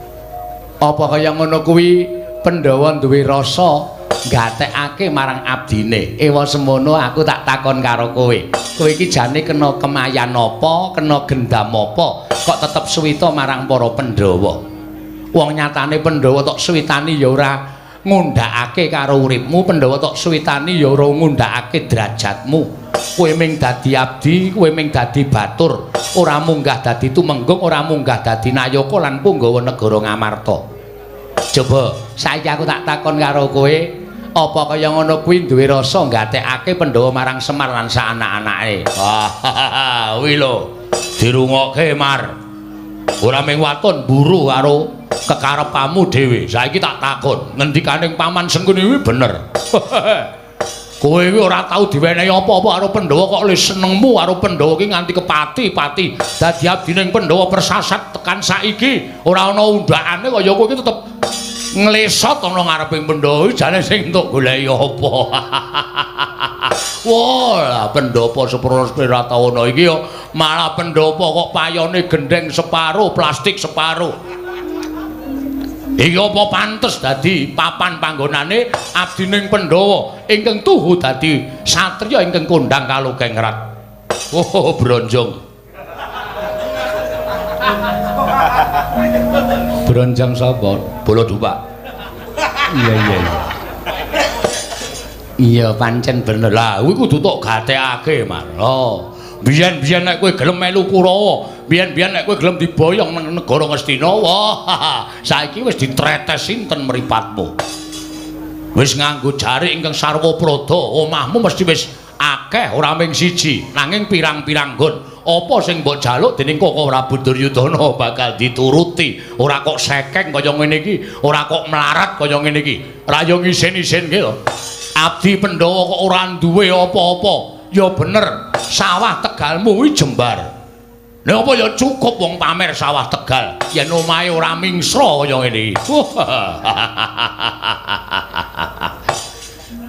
Apa kaya ngono kuwi Pandhawa duwe rasa gatekake marang abdine. Ewa semono aku tak takon karo kowe. Kowe iki jane kena kemayan apa, kena gendam apa, kok tetep suwita marang para Pandhawa? Wong nyatane Pandhawa tok suwitani ya ora ngundhakake karo uripmu, Pandhawa tok suwitani ya ora ngundhakake derajatmu. Kowe ming dadi abdi, kowe ming dadi batur, ora munggah dadi tumenggung, ora munggah dadi nayaka lan punggawa negara Ngamarta. Coba saiki aku tak takon karo kowe, apa kaya ngono kuwi duwe rasa gatekake Pandhawa marang Semar lan sak anak-anake? Wah, kuwi lho dirungokke, Mar. Ora ming waton mburu karo kekarepanmu dhewe. Saiki tak takon, ngendikaning Paman Sengkuni kuwi bener. Kowe iki ora tau diwenehi apa-apa karo Pandhawa kok le senengmu karo Pandhawa iki nganti kepati-pati. Dadi abdining Pandhawa persasat tekan saiki ora ana undhakane kaya kowe iki tetep nglesot ana ngareping Pandhawa iki jane sing entuk goleki apa. Wah, pendhapa seprono Pratawana iki ya malah pendhapa kok payone gendheng separo, plastik separo. Iki apa pantes dadi papan panggonane abdining Pandhawa ingkang tuhu dadi satriya ingkang kondhang kalokengrat. Oh, bronjong. Bronjong sapa? Bala dupak. Iya iya iya. Iya pancen bener. Lah kuwi kudu tok gatekake, Mar. Oh. Biyen-biyen nek kowe gelem melu Kurawa, biyen-biyen nek kowe gelem diboyong nang negara Ngastina, wah, saiki wis ditretes sinten mripatmu. Wis nganggo jarik ingkang sarwa prada, omahmu mesti wis akeh ora ming siji, nanging pirang-pirang nggon. Apa sing mbok jaluk dening Koko Prabu Duryudana bakal dituruti. Ora kok sekeng kaya ngene iki, ora kok melarat kaya ngene iki. Ra yo ngisin-isinke to. Abdi Pandhawa kok ora duwe apa-apa. Ya bener, sawah Tegalmu kuwi jembar. Lha apa ya cukup wong pamer sawah Tegal yen omahe ora mingsra kaya ngene iki.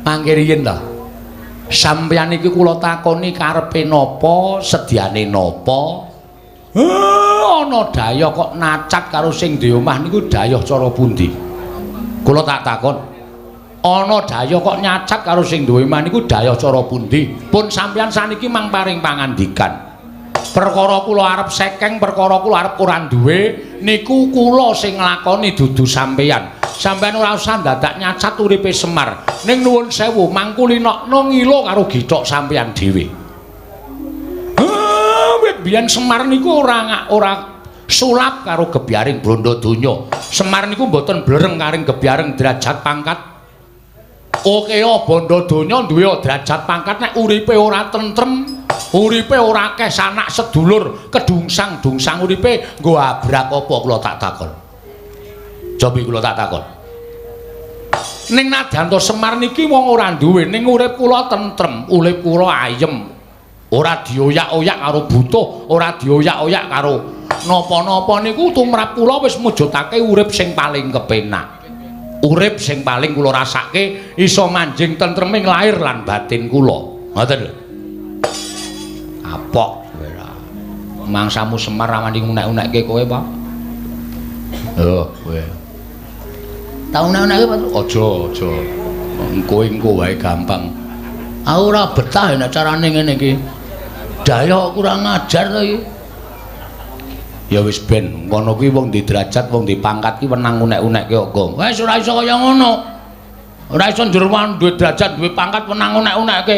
Mangke riyin to. Sampeyan iki kula takoni karepe napa, sediane napa? Ana dayah kok nacat karo sing duwe omah niku dayah cara pundi? Kula tak takon. Ana dayah kok nyacat karo sing duwe omah niku dayah cara pundi? Pun sampeyan saniki mang paring pangandikan. Perkara kula arep sekeng, perkara kula arep ora duwe niku kula sing nglakoni dudu sampeyan. Sampeyan ora usah dadak nyacat uripe Semar. Ning nuwun sewu mangkulinokno ngilo karo githok sampeyan dhewe. Wit biyen Semar niku ora Sulap karo gebyaring bondo donya. Semar niku mboten blereng karing gebyaring derajat pangkat. Oke, bondo donya duwe derajat pangkat nek uripe ora tentrem, uripe ora akeh sanak sedulur, kedungsang-dungsang uripe nggo abrak apa kula tak takon. Cobi kula tak takon. Ning nadyanto Semar niki wong ora duwe, ning urip kula tentrem, urip kula ayem. Ora dioyak-oyak karo butuh, ora dioyak-oyak karo napa-napa niku tumrap kula wis mujudake urip sing paling kepenak. Urip sing paling kula rasake iso manjing tentreming lahir lan batin kula. Ngoten lho. Kapok kowe ra. Mangsamu Semar ra wani unek-unekke kowe, Pak. Lho, kowe. Ta unek-unekke, Pak? Aja, aja. Engko engko wae gampang. Aku ora betah nek carane ngene iki. Daya kurang ajar to iki. Ya wis ben, ngono kuwi wong di derajat, wong di pangkat ki wenang unek-unekke kok. Wis ora iso kaya ngono. Ora iso njerwan duwe derajat, duwe pangkat wenang unek-unekke.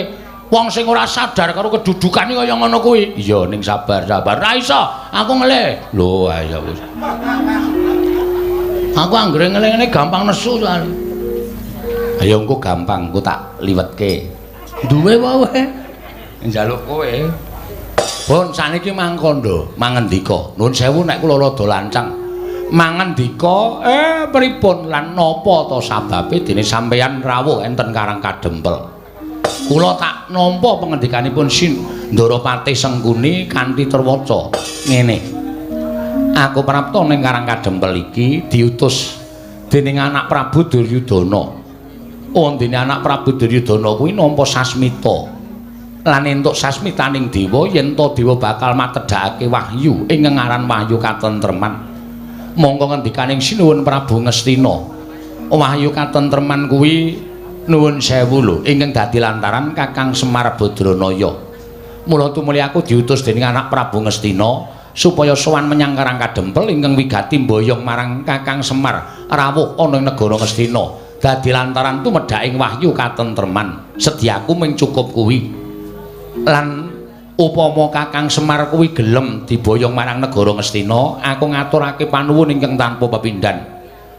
Wong sing ora sadar karo kedudukan iki kaya ngono kuwi. Iya, ning sabar, sabar. Ora iso, aku ngelih. Lho, ayo wis. Aku anggere ngelih ngene gampang nesu soalé. Ayo engko gampang, engko tak liwetke. Duwe wae kowe. Njaluk kowe. Pun saniki mangkondo, mangendika. Nuwun sewu nek kula rada lancang. Mangendika, pripun lan napa ta sababe dene sampeyan rawuh enten Karang Kadempel? Kula tak nampa pangendikanipun Sin Ndara Patih Sengkuni kanthi terwaca ngene. Aku prapta ning Karang Kadempel iki diutus dening anak Prabu Duryudana. Wondene anak Prabu Duryudana kuwi nampa sasmita. Lan entuk sasmitaning dewa yen ta dewa bakal matedhakake wahyu ing ngaran wahyu katentreman. Mongko ngendikaning Sinuwun Prabu Ngastina, wahyu katentreman kuwi nuwun sewu lho ingkang dadi lantaran Kakang Semar Badranaya. Mula tumuli aku diutus dening anak Prabu Ngastina supaya sowan menyang Karang Kadempel ingkang wigati mboyong marang Kakang Semar rawuh ana ing negara Ngastina. Dadi lantaran tumedhaking wahyu katentreman. Sediaku mung cukup kuwi. Lan upama Kakang Semar kuwi gelem diboyong marang negara Ngastina, aku ngaturake panuwun ingkang tanpa pepindhan.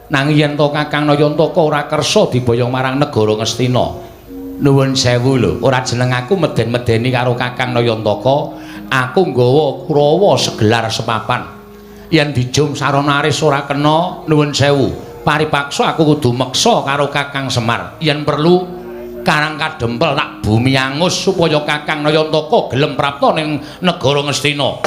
Nanging yen to Kakang Nayantaka ora kersa diboyong marang negara Ngastina, nuwun sewu lho, ora jeneng aku meden-medeni karo Kakang Nayantaka, aku nggawa Kurawa segelar sepapan. Yen dijum sarana aris ora kena, nuwun sewu, paripaksa aku kudu meksa karo Kakang Semar. Yen perlu Karang Kadempel tak bumi angus supaya Kakang Nayantaka gelem prapta ning negara Ngastina.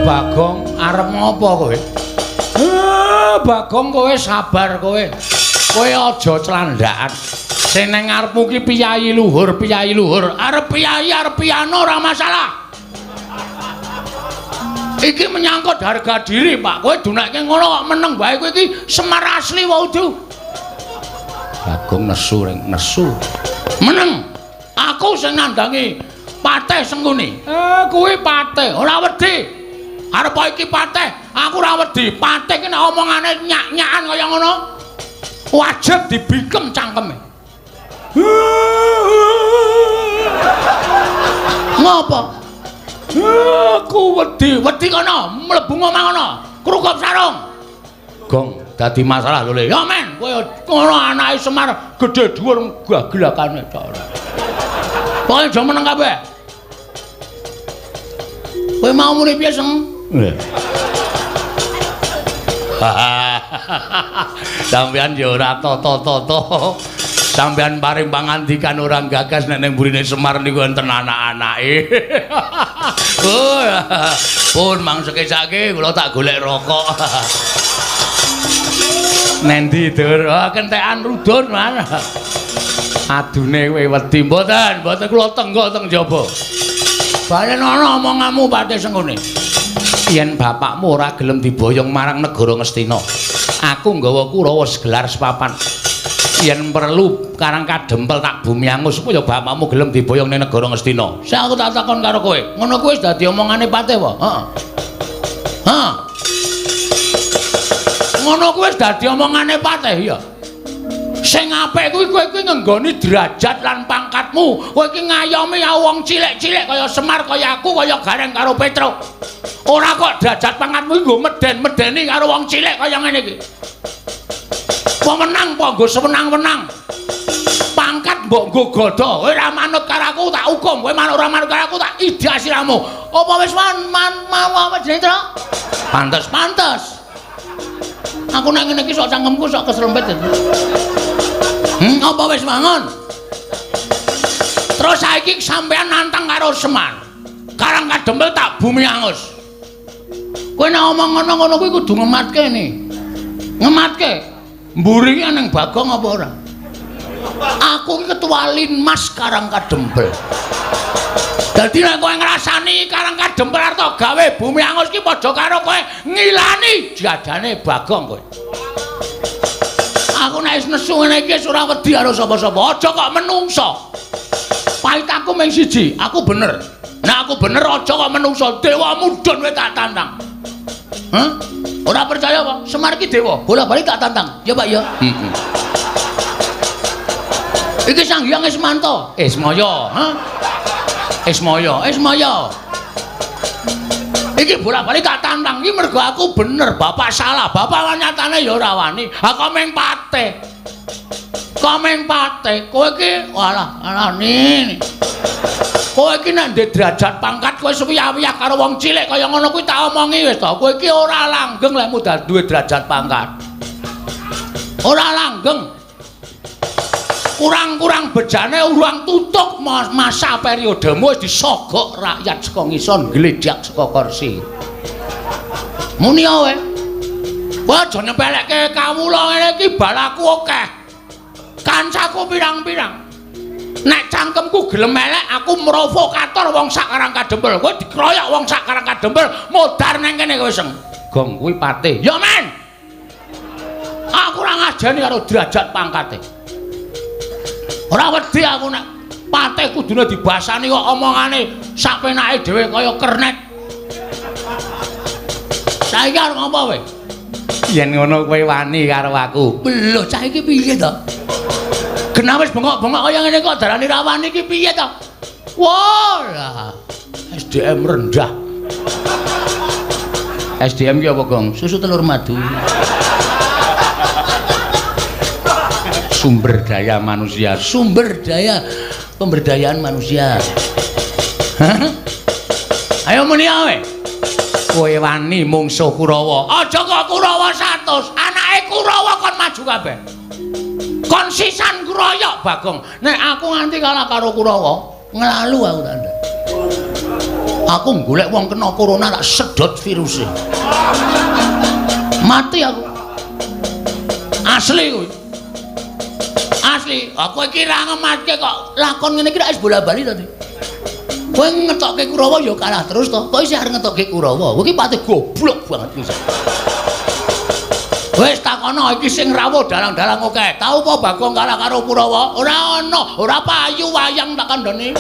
Bagong arep ngopo kowe? Bagong kowe sabar kowe. Kowe aja clandhakan. Sing nang ngarepmu ki piyayi luhur, piyayi luhur. Arep piyayi, arep piyano ora masalah. Iki menyangkut harga diri, Pak. Kowe dunekke ngono kok meneng wae kowe iki Semar asli wae udu. Bagong nesu ring nesu. Meneng. Aku sing nandangi Patih Sengkuni. Kuwi patih, ora wedi. Arep iki patih, aku ora wedi. Patih ki nek omongane nyak-nyakan kaya ngono. Wajib dibingkem cangkeme. Ngopo? Aku wedi, wedi kono, mlebu omah kono, krukup sarung. Gong dadi masalah lho Le. Ya men, kowe ngono anake Semar gedhe dhuwur gagelakane tok. Pokoke aja meneng kabeh. Kowe mau muni piye, Seng? Sampeyan ya ora tata-tata. Sampeyan paring pangandikan ora gagas nek ning burine Semar niku enten anak-anake. Oh, pun mang sekecake kula tak golek rokok. Nendi, Dur? Oh, kentekan rudun, Man. Adune kowe wedi mboten, mboten kula tenggok teng jaba. Balen ana omonganmu Patih Sengkuni. Yen bapakmu ora gelem diboyong marang negara Ngastina, aku nggawa Kurawa segelar sepapan. Yen perlu Karang Kadempel tak bumi angus supaya bapakmu gelem diboyong ning negara Ngastina. Sing aku tak takon karo kowe, ngono kuwi wis dadi omongane patih apa? Heeh. Hah. Ngono kuwi wis dadi omongane patih ya. Sing apik kuwi kowe kuwi ngenggoni derajat lan pangkatmu. Kowe iki ngayomi wong cilik-cilik kaya Semar, kaya aku, kaya Gareng karo Petruk. Ora kok derajat pangkatmu nggo meden-medeni karo wong cilik kaya ngene iki. Pemenang apa nggo sewenang-wenang. Pangkat mbok nggo gada. Kowe ora manut karo aku tak hukum, kowe manut ora manut karo aku tak idak siramu. Apa wis man mau apa jenenge, Truk? Pantes, pantes. Aku nek ngene iki sok cangkemku sok keserempet. Apa wis mangun? Terus saiki sampean nantang karo Semar. Karang Kadempel tak bumi angus. Kowe nek omong ngono-ngono kuwi kudu ngematke ni. Ngematke. Mburi iki nang Bagong apa ora? Aku iki ketua Linmas Karang Kadempel. Dadi nek kowe ngrasani Karang Kadempel arep gawe bumi angus iki padha karo kowe ngilani jadane Bagong kowe. Aku nek wis nesu ngene iki wis ora wedi karo sapa-sapa. Aja kok menungso. Pahit aku mung siji, aku bener. Nek aku bener aja kok menungso, dewa mudhun kowe tak tantang. Hah? Ora percaya apa? Semar iki dewa, bola-bali tak tantang. Ya Pak ya. Heeh. Iki Sang Hyang Ismanto. Ismaya, ha? Ismaya, Ismaya. Iki bola-bali tak tantang iki mergo aku bener, bapak salah. Bapak nyatane ya ora wani. Ha kok mung patih. Kok mung patih. Kowe iki walah, alane. Kowe iki nek ndek derajat pangkat kowe suwiyah-wiyah karo wong cilik kaya ngono kuwi tak omongi wis to. Kowe iki ora langgeng lek mudal duwe derajat pangkat. Ora langgeng. Kurang-kurang bejane urang tutuk masa periodemu wis disogok rakyat saka ngisor ngledhak saka kursi. Muni kowe. Kowe aja nyepelekke kawula ngene iki balaku akeh. Kancaku pirang-pirang. Nek cangkemku gelem elek aku provokator wong sak Karang Kadempel. Kowe dikroyok wong sak Karang Kadempel modar nang kene kowe seng. Gong kuwi patih. Ya men. Aku ora ngajeni karo derajat pangkate. Ora wedi aku nek patih kudune dibasani kok omongane sak penake dhewe kaya kernet. Saiki arep ngopo kowe? Yen ngono kowe wani karo aku. Lho cah iki piye to? Genah wis bengok-bengok kaya ngene kok darani ra wani iki piye to? Wah, lah SDM rendah. SDM ki apa, Gong? Susu telur madu. Sumber daya manusia, sumber daya pemberdayaan manusia. Hah? Ayo muni ae. Kowe wani mungsuh Kurawa. Aja kok Kurawa 100, anake Kurawa kon maju kabeh. Kon sisan kroyok Bagong. Nek aku nganti kalah karo Kurawa, nglalu aku tanda. Aku golek wong kena corona tak sedot viruse. Mati aku. Asli kuwi. Asli, aku iki ra ngematke kok lakon ngene iki rak wis bola-bali to. Kowe ngetokke Kurawa ya kalah terus to. Kok isih arep ngetokke Kurawa? Kowe iki patih goblok banget iki. Wis takono iki sing rawuh dalang-dalang akeh. Tau apa Bagong kalah karo Kurawa? Ora ana, ora payu wayang tak kandhani.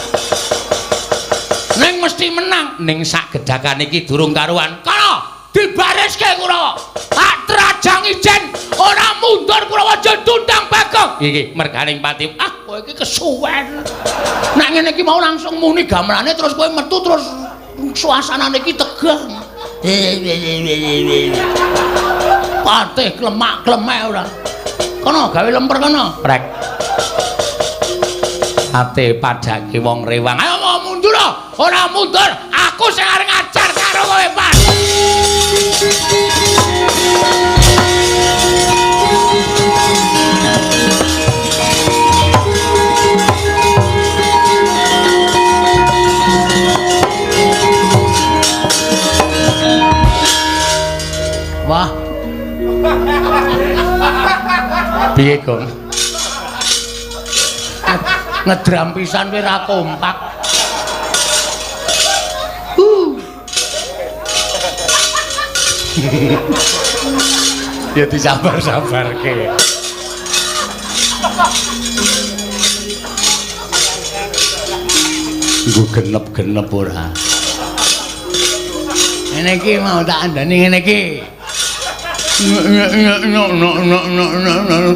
Ning mesti menang. Ning sak gedhakan iki durung karuan. Kono dibariske Kurawa. Tak trajang ijen ora mundur Kurawa jendundang Bagong. Iki merganing pati. Ah, kowe iki kesuwen. Nek ngene iki mau langsung muni gamelane terus kowe metu terus suasanane iki tegang. Patih klemak-klemek ora. Kono gawe lemper kono. Prek. Ate padake wong rewang. Ayo mau mundur. Ora mundur, aku sing arep ngajar karo kowe, Pak. Wah. Piye, Gong? Ngedram pisan kowe ra kompak. Ya disabar-sabarke. Nggo genep-genep ora. Ngene iki mau tak andani ngene iki.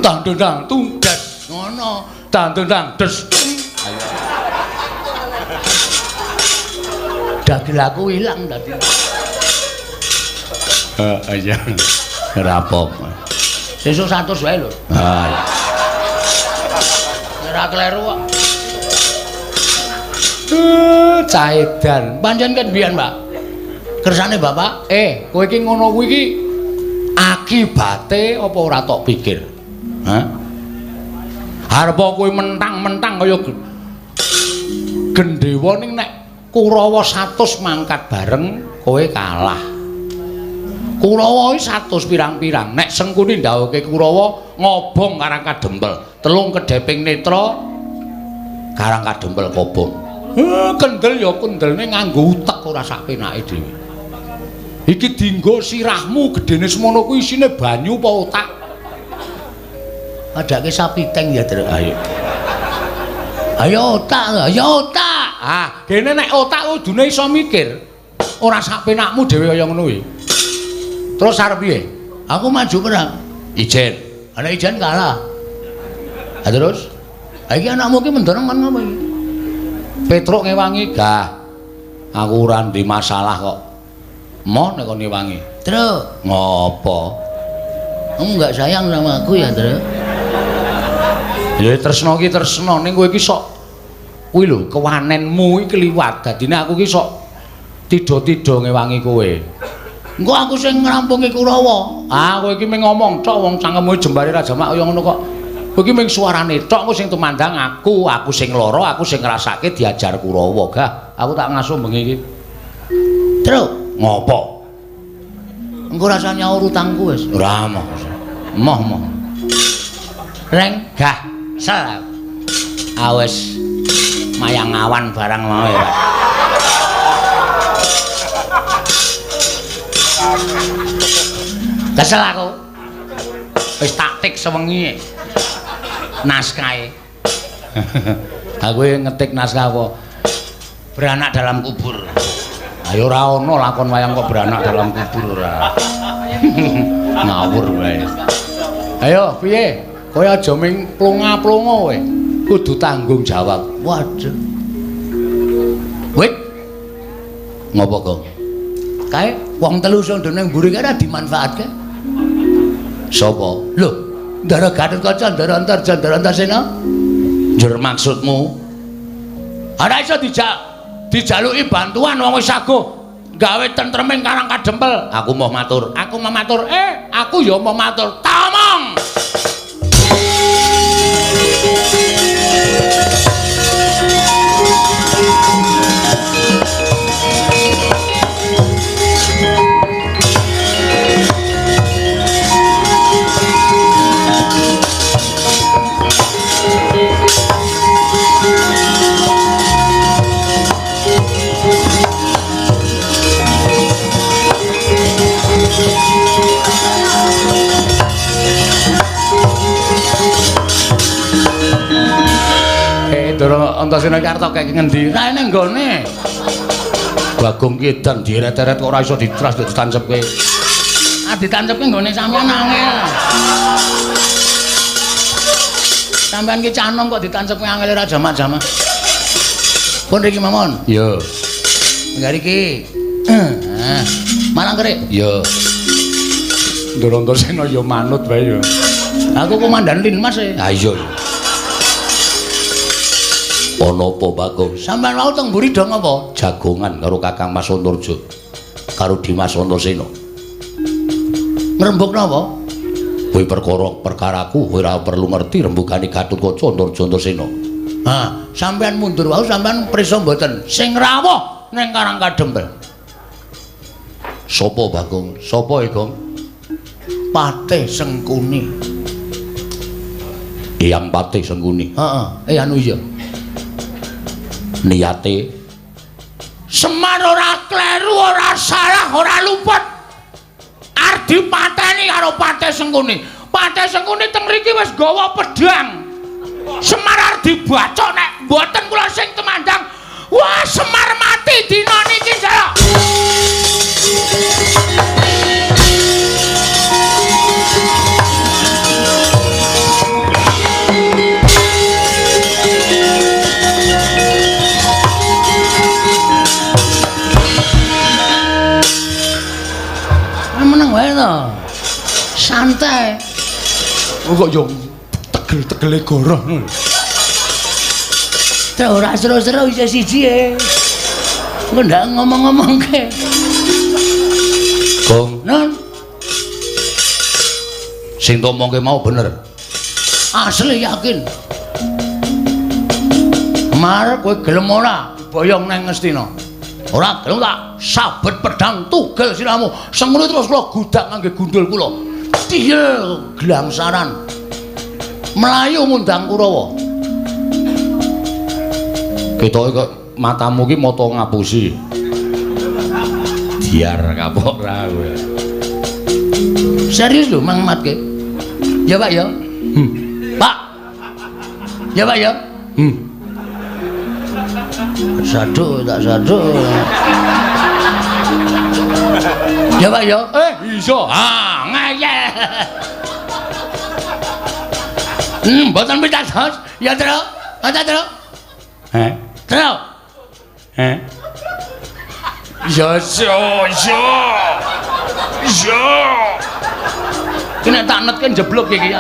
Tang tang tunggas ngono. Tang tang des. Dagel aku ilang tadi. Heeh iya. Ora apa-apa. Sesuk 100 wae lho. Ha. Ora kleru kok. Cah edan. Pancen kan biyen, Pak. Kersane Bapak, kowe iki ngono kuwi iki akibate apa ora tok pikir? Hah? Arep kowe mentang-mentang kaya gendhewa ning nek Kurawa 100 mangkat bareng kowe kalah. Kurawa iki 100 pirang-pirang. Nek Sengkuni ndhawuhke Kurawa ngobong Karang Kadempel, telung kedheping netra Karang Kadempel kobong. Kendel ya kendelne nganggo utek ora sak penake dhewe. Iki dinggo sirahmu gedene semono kuwi isine banyu apa otak? Padake sapi teng ya, Truk. Ayo. Ayo otak, ayo otak. Ah, dene nek otak kudune iso mikir. Ora sak penakmu dhewe kaya ngono kuwi. Terus arep piye? Aku maju perang. Ijen. Ana ijen kalah. Ha terus? Ha iki anakmu ki mendorong kon ngopo iki? Petruk ngewangi, gah. Aku ora ndek masalah kok. Moh nek kon ngewangi. Truk, ngopo? Kamu enggak sayang sama aku ya, Truk? Ya tresno ki tresno ning kowe iki sok kuwi lho kewanenmu iki kliwat. Dadine aku ki sok tidha-tidha ngewangi kowe. Engko aku sing ngrampungi Kurawa. Ah, kowe iki mung ngomong tok wong cangkemmu jembare ra jamak kaya ngono kok. Kowe iki mung suarane tok, engko sing tumandang aku, aku sing lara, aku sing ngrasake diajar Kurawa. Gah, aku tak ngasuh bengi iki. Truk, ngopo? Engko rasa nyaur utangku wis. Ora moh. Moh moh. Reng, gah, sel. Awes mayang awan barang mau ya. Kesel aku. Wis taktik sewengi. Naskahe. Aku ngetik naskah apa? Beranak dalam kubur. Ayo ora ono lakon wayang kok beranak dalam kubur ora. Ngawur wae. Ayo piye? Kowe aja ming plonga-plonga kowe. Kudu tanggung jawab. Waduh. Wit. Ngopo, Gong? Kae wong telu sing ning mburi kae ora dimanfaatke. Sapa? Lho, Ndara Gatotkaca, Ndara Antarja, Ndara Antasena. Njur maksudmu? Ora iso dijaluki bantuan wong wis saguh gawe tentreming Karang Kadempel. Aku mau matur, aku mau matur. Aku ya mau matur. Tamong. Ndara Antasena iki arep tok kek ngendi? Ra ene nggone. Bagong ki edan dieret-eret kok ora iso ditras ditancepke. Ah ditancepke nggone sampean angel. Sampean ki cah nom kok ditancepke angel ora jamak-jamak. Pun riki mawon. Iya. Enggak riki. Heeh. Malang kerik. Iya. Ndara Antasena ya manut wae ya. Aku komandan Linmas e. Ha iya. Ana apa, Bagong? Sampeyan wau teng mburi do ngapa? Jagongan karo Kakang Mas Antarja. Karo Dimas Antasena. Ngrembug napa? Kowe perkara perkaraku kowe ora perlu ngerti rembugane Gatotkaca Antarja Antasena. Ha, sampeyan mundur wau sampeyan prisa mboten? Sing rawuh ning Karang Kadempel. Sapa, Bagong? Sapa e, Gong? Patih Sengkuni. Eyang Patih Sengkuni. Heeh, anu iya. Niate Semar ora kleru, ora salah, ora luput. Arep dipateni karo Patih Sengkuni. Patih Sengkuni teng mriki wis gawa pedhang. Semar arep dibacok nek mboten kula sing tumandang Wah, Semar mati dina niki, Jaya. Meneng wae to. Santai. Kok yo tegel-tegele goroh ngono. Terus ora seru-seru isih siji e. Engko ndak ngomong-ngomongke. Gong, Non, sing tomongke mau bener. Asli yakin. Mar kowe gelem ora boyong nang Ngastina? Ora gelem tak sabet pedang tugel siramu. Sengene terus kula gudak ngangge gundul kula. Tiyel glangsaran. Melayu ngundang Kurawa. Ketoke kok matamu ki mata ngapusi. Diar kapok ra kowe. Serius lho Mang Matke. Ya Pak ya. Pak. Ya Pak ya. Saduk tak saduk. Ya Pak ya. Iso. Ah, ngeyel. Mboten pitados. Ya, Tru. Ana, Tru. Heh. Tru. Heh. Ya, ya. Ya. Ki nek tak netke jeblok iki.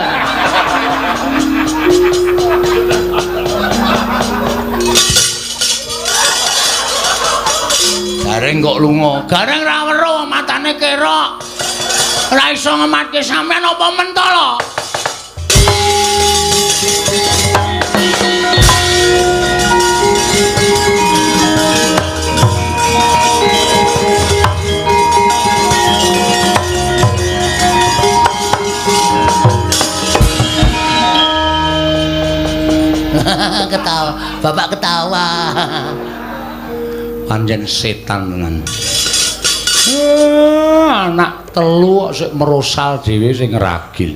Gareng kok lunga. Gareng ra weruh matane kerok. Ora iso ngematke sampean apa mentala? Ketawa, bapak ketawa. Pancen setan tenan. Anak telu kok sik merosal dhewe sing ngragil.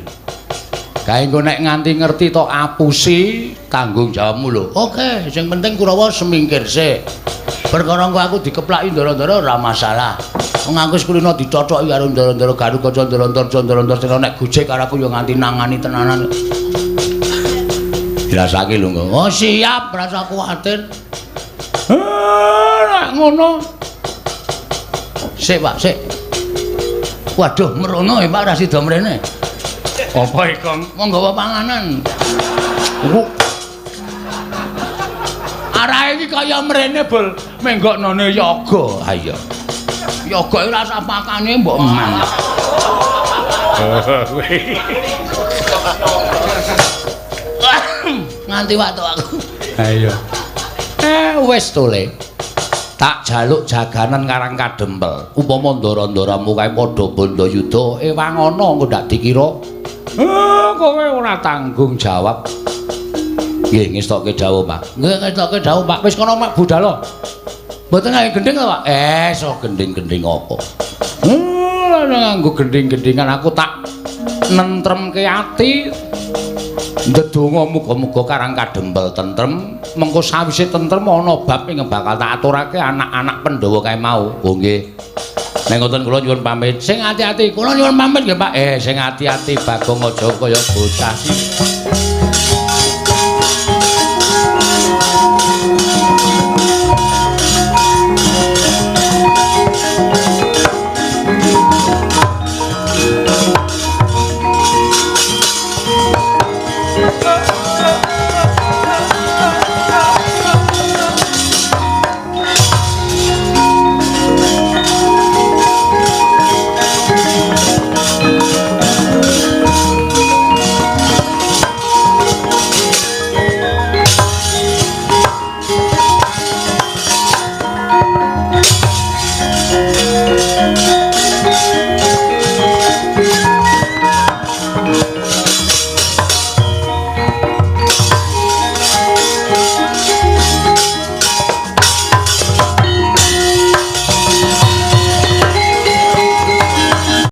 Kae engko nek nganti ngerti tok apusi tanggung jawabmu lho. Oke, sing penting Kurawa semingkir sik. Perkara engko aku dikeplaki ndara-ndara ora masalah. Wong aku wis kulino dicochoki karo ndara-ndara Garukaca ndara-ndara ndara-ndara nek gojek karo aku ya nganti nangani tenanan. Dirasake lho engko. Oh siap, rasa kuwatir. Nek ngono. Sik, Pak, sik. Waduh, merono ya Pak ra sida mrene. Apa iki, Kong? Wong nggawa panganan. Arahe iki kaya mrene bol menggoknone yoga. Ha iya. Yoga ora usah pakane mbok eman. Nganti waktu aku. Ha iya. Wis to, Le. Tak jaluk jaganan Karang Kadempel. Upama ndara-ndaramu kae padha bandayuda, ewang ana engko ndak dikira. Kowe ora tanggung jawab. Nggih, ngestokke dawuh, Pak. Nggih, ngestokke dawuh, Pak. Wis kono mak budal. Mboten nganggo gendhing to, Pak? So gendhing-gendhing apa? Nganggo gendhing-gendhingan aku tak nentremke ati. Ndedonga muga-muga Karang Kadempel tentrem, mengko sawise tentrem ana bab ing bakal tak aturake anak-anak Pandhawa kae mau. Oh nggih. Nek ngoten kula nyuwun pamit. Sing ati-ati, kula nyuwun pamit nggih, Pak. Sing ati-ati Bagong aja kaya bocah sih.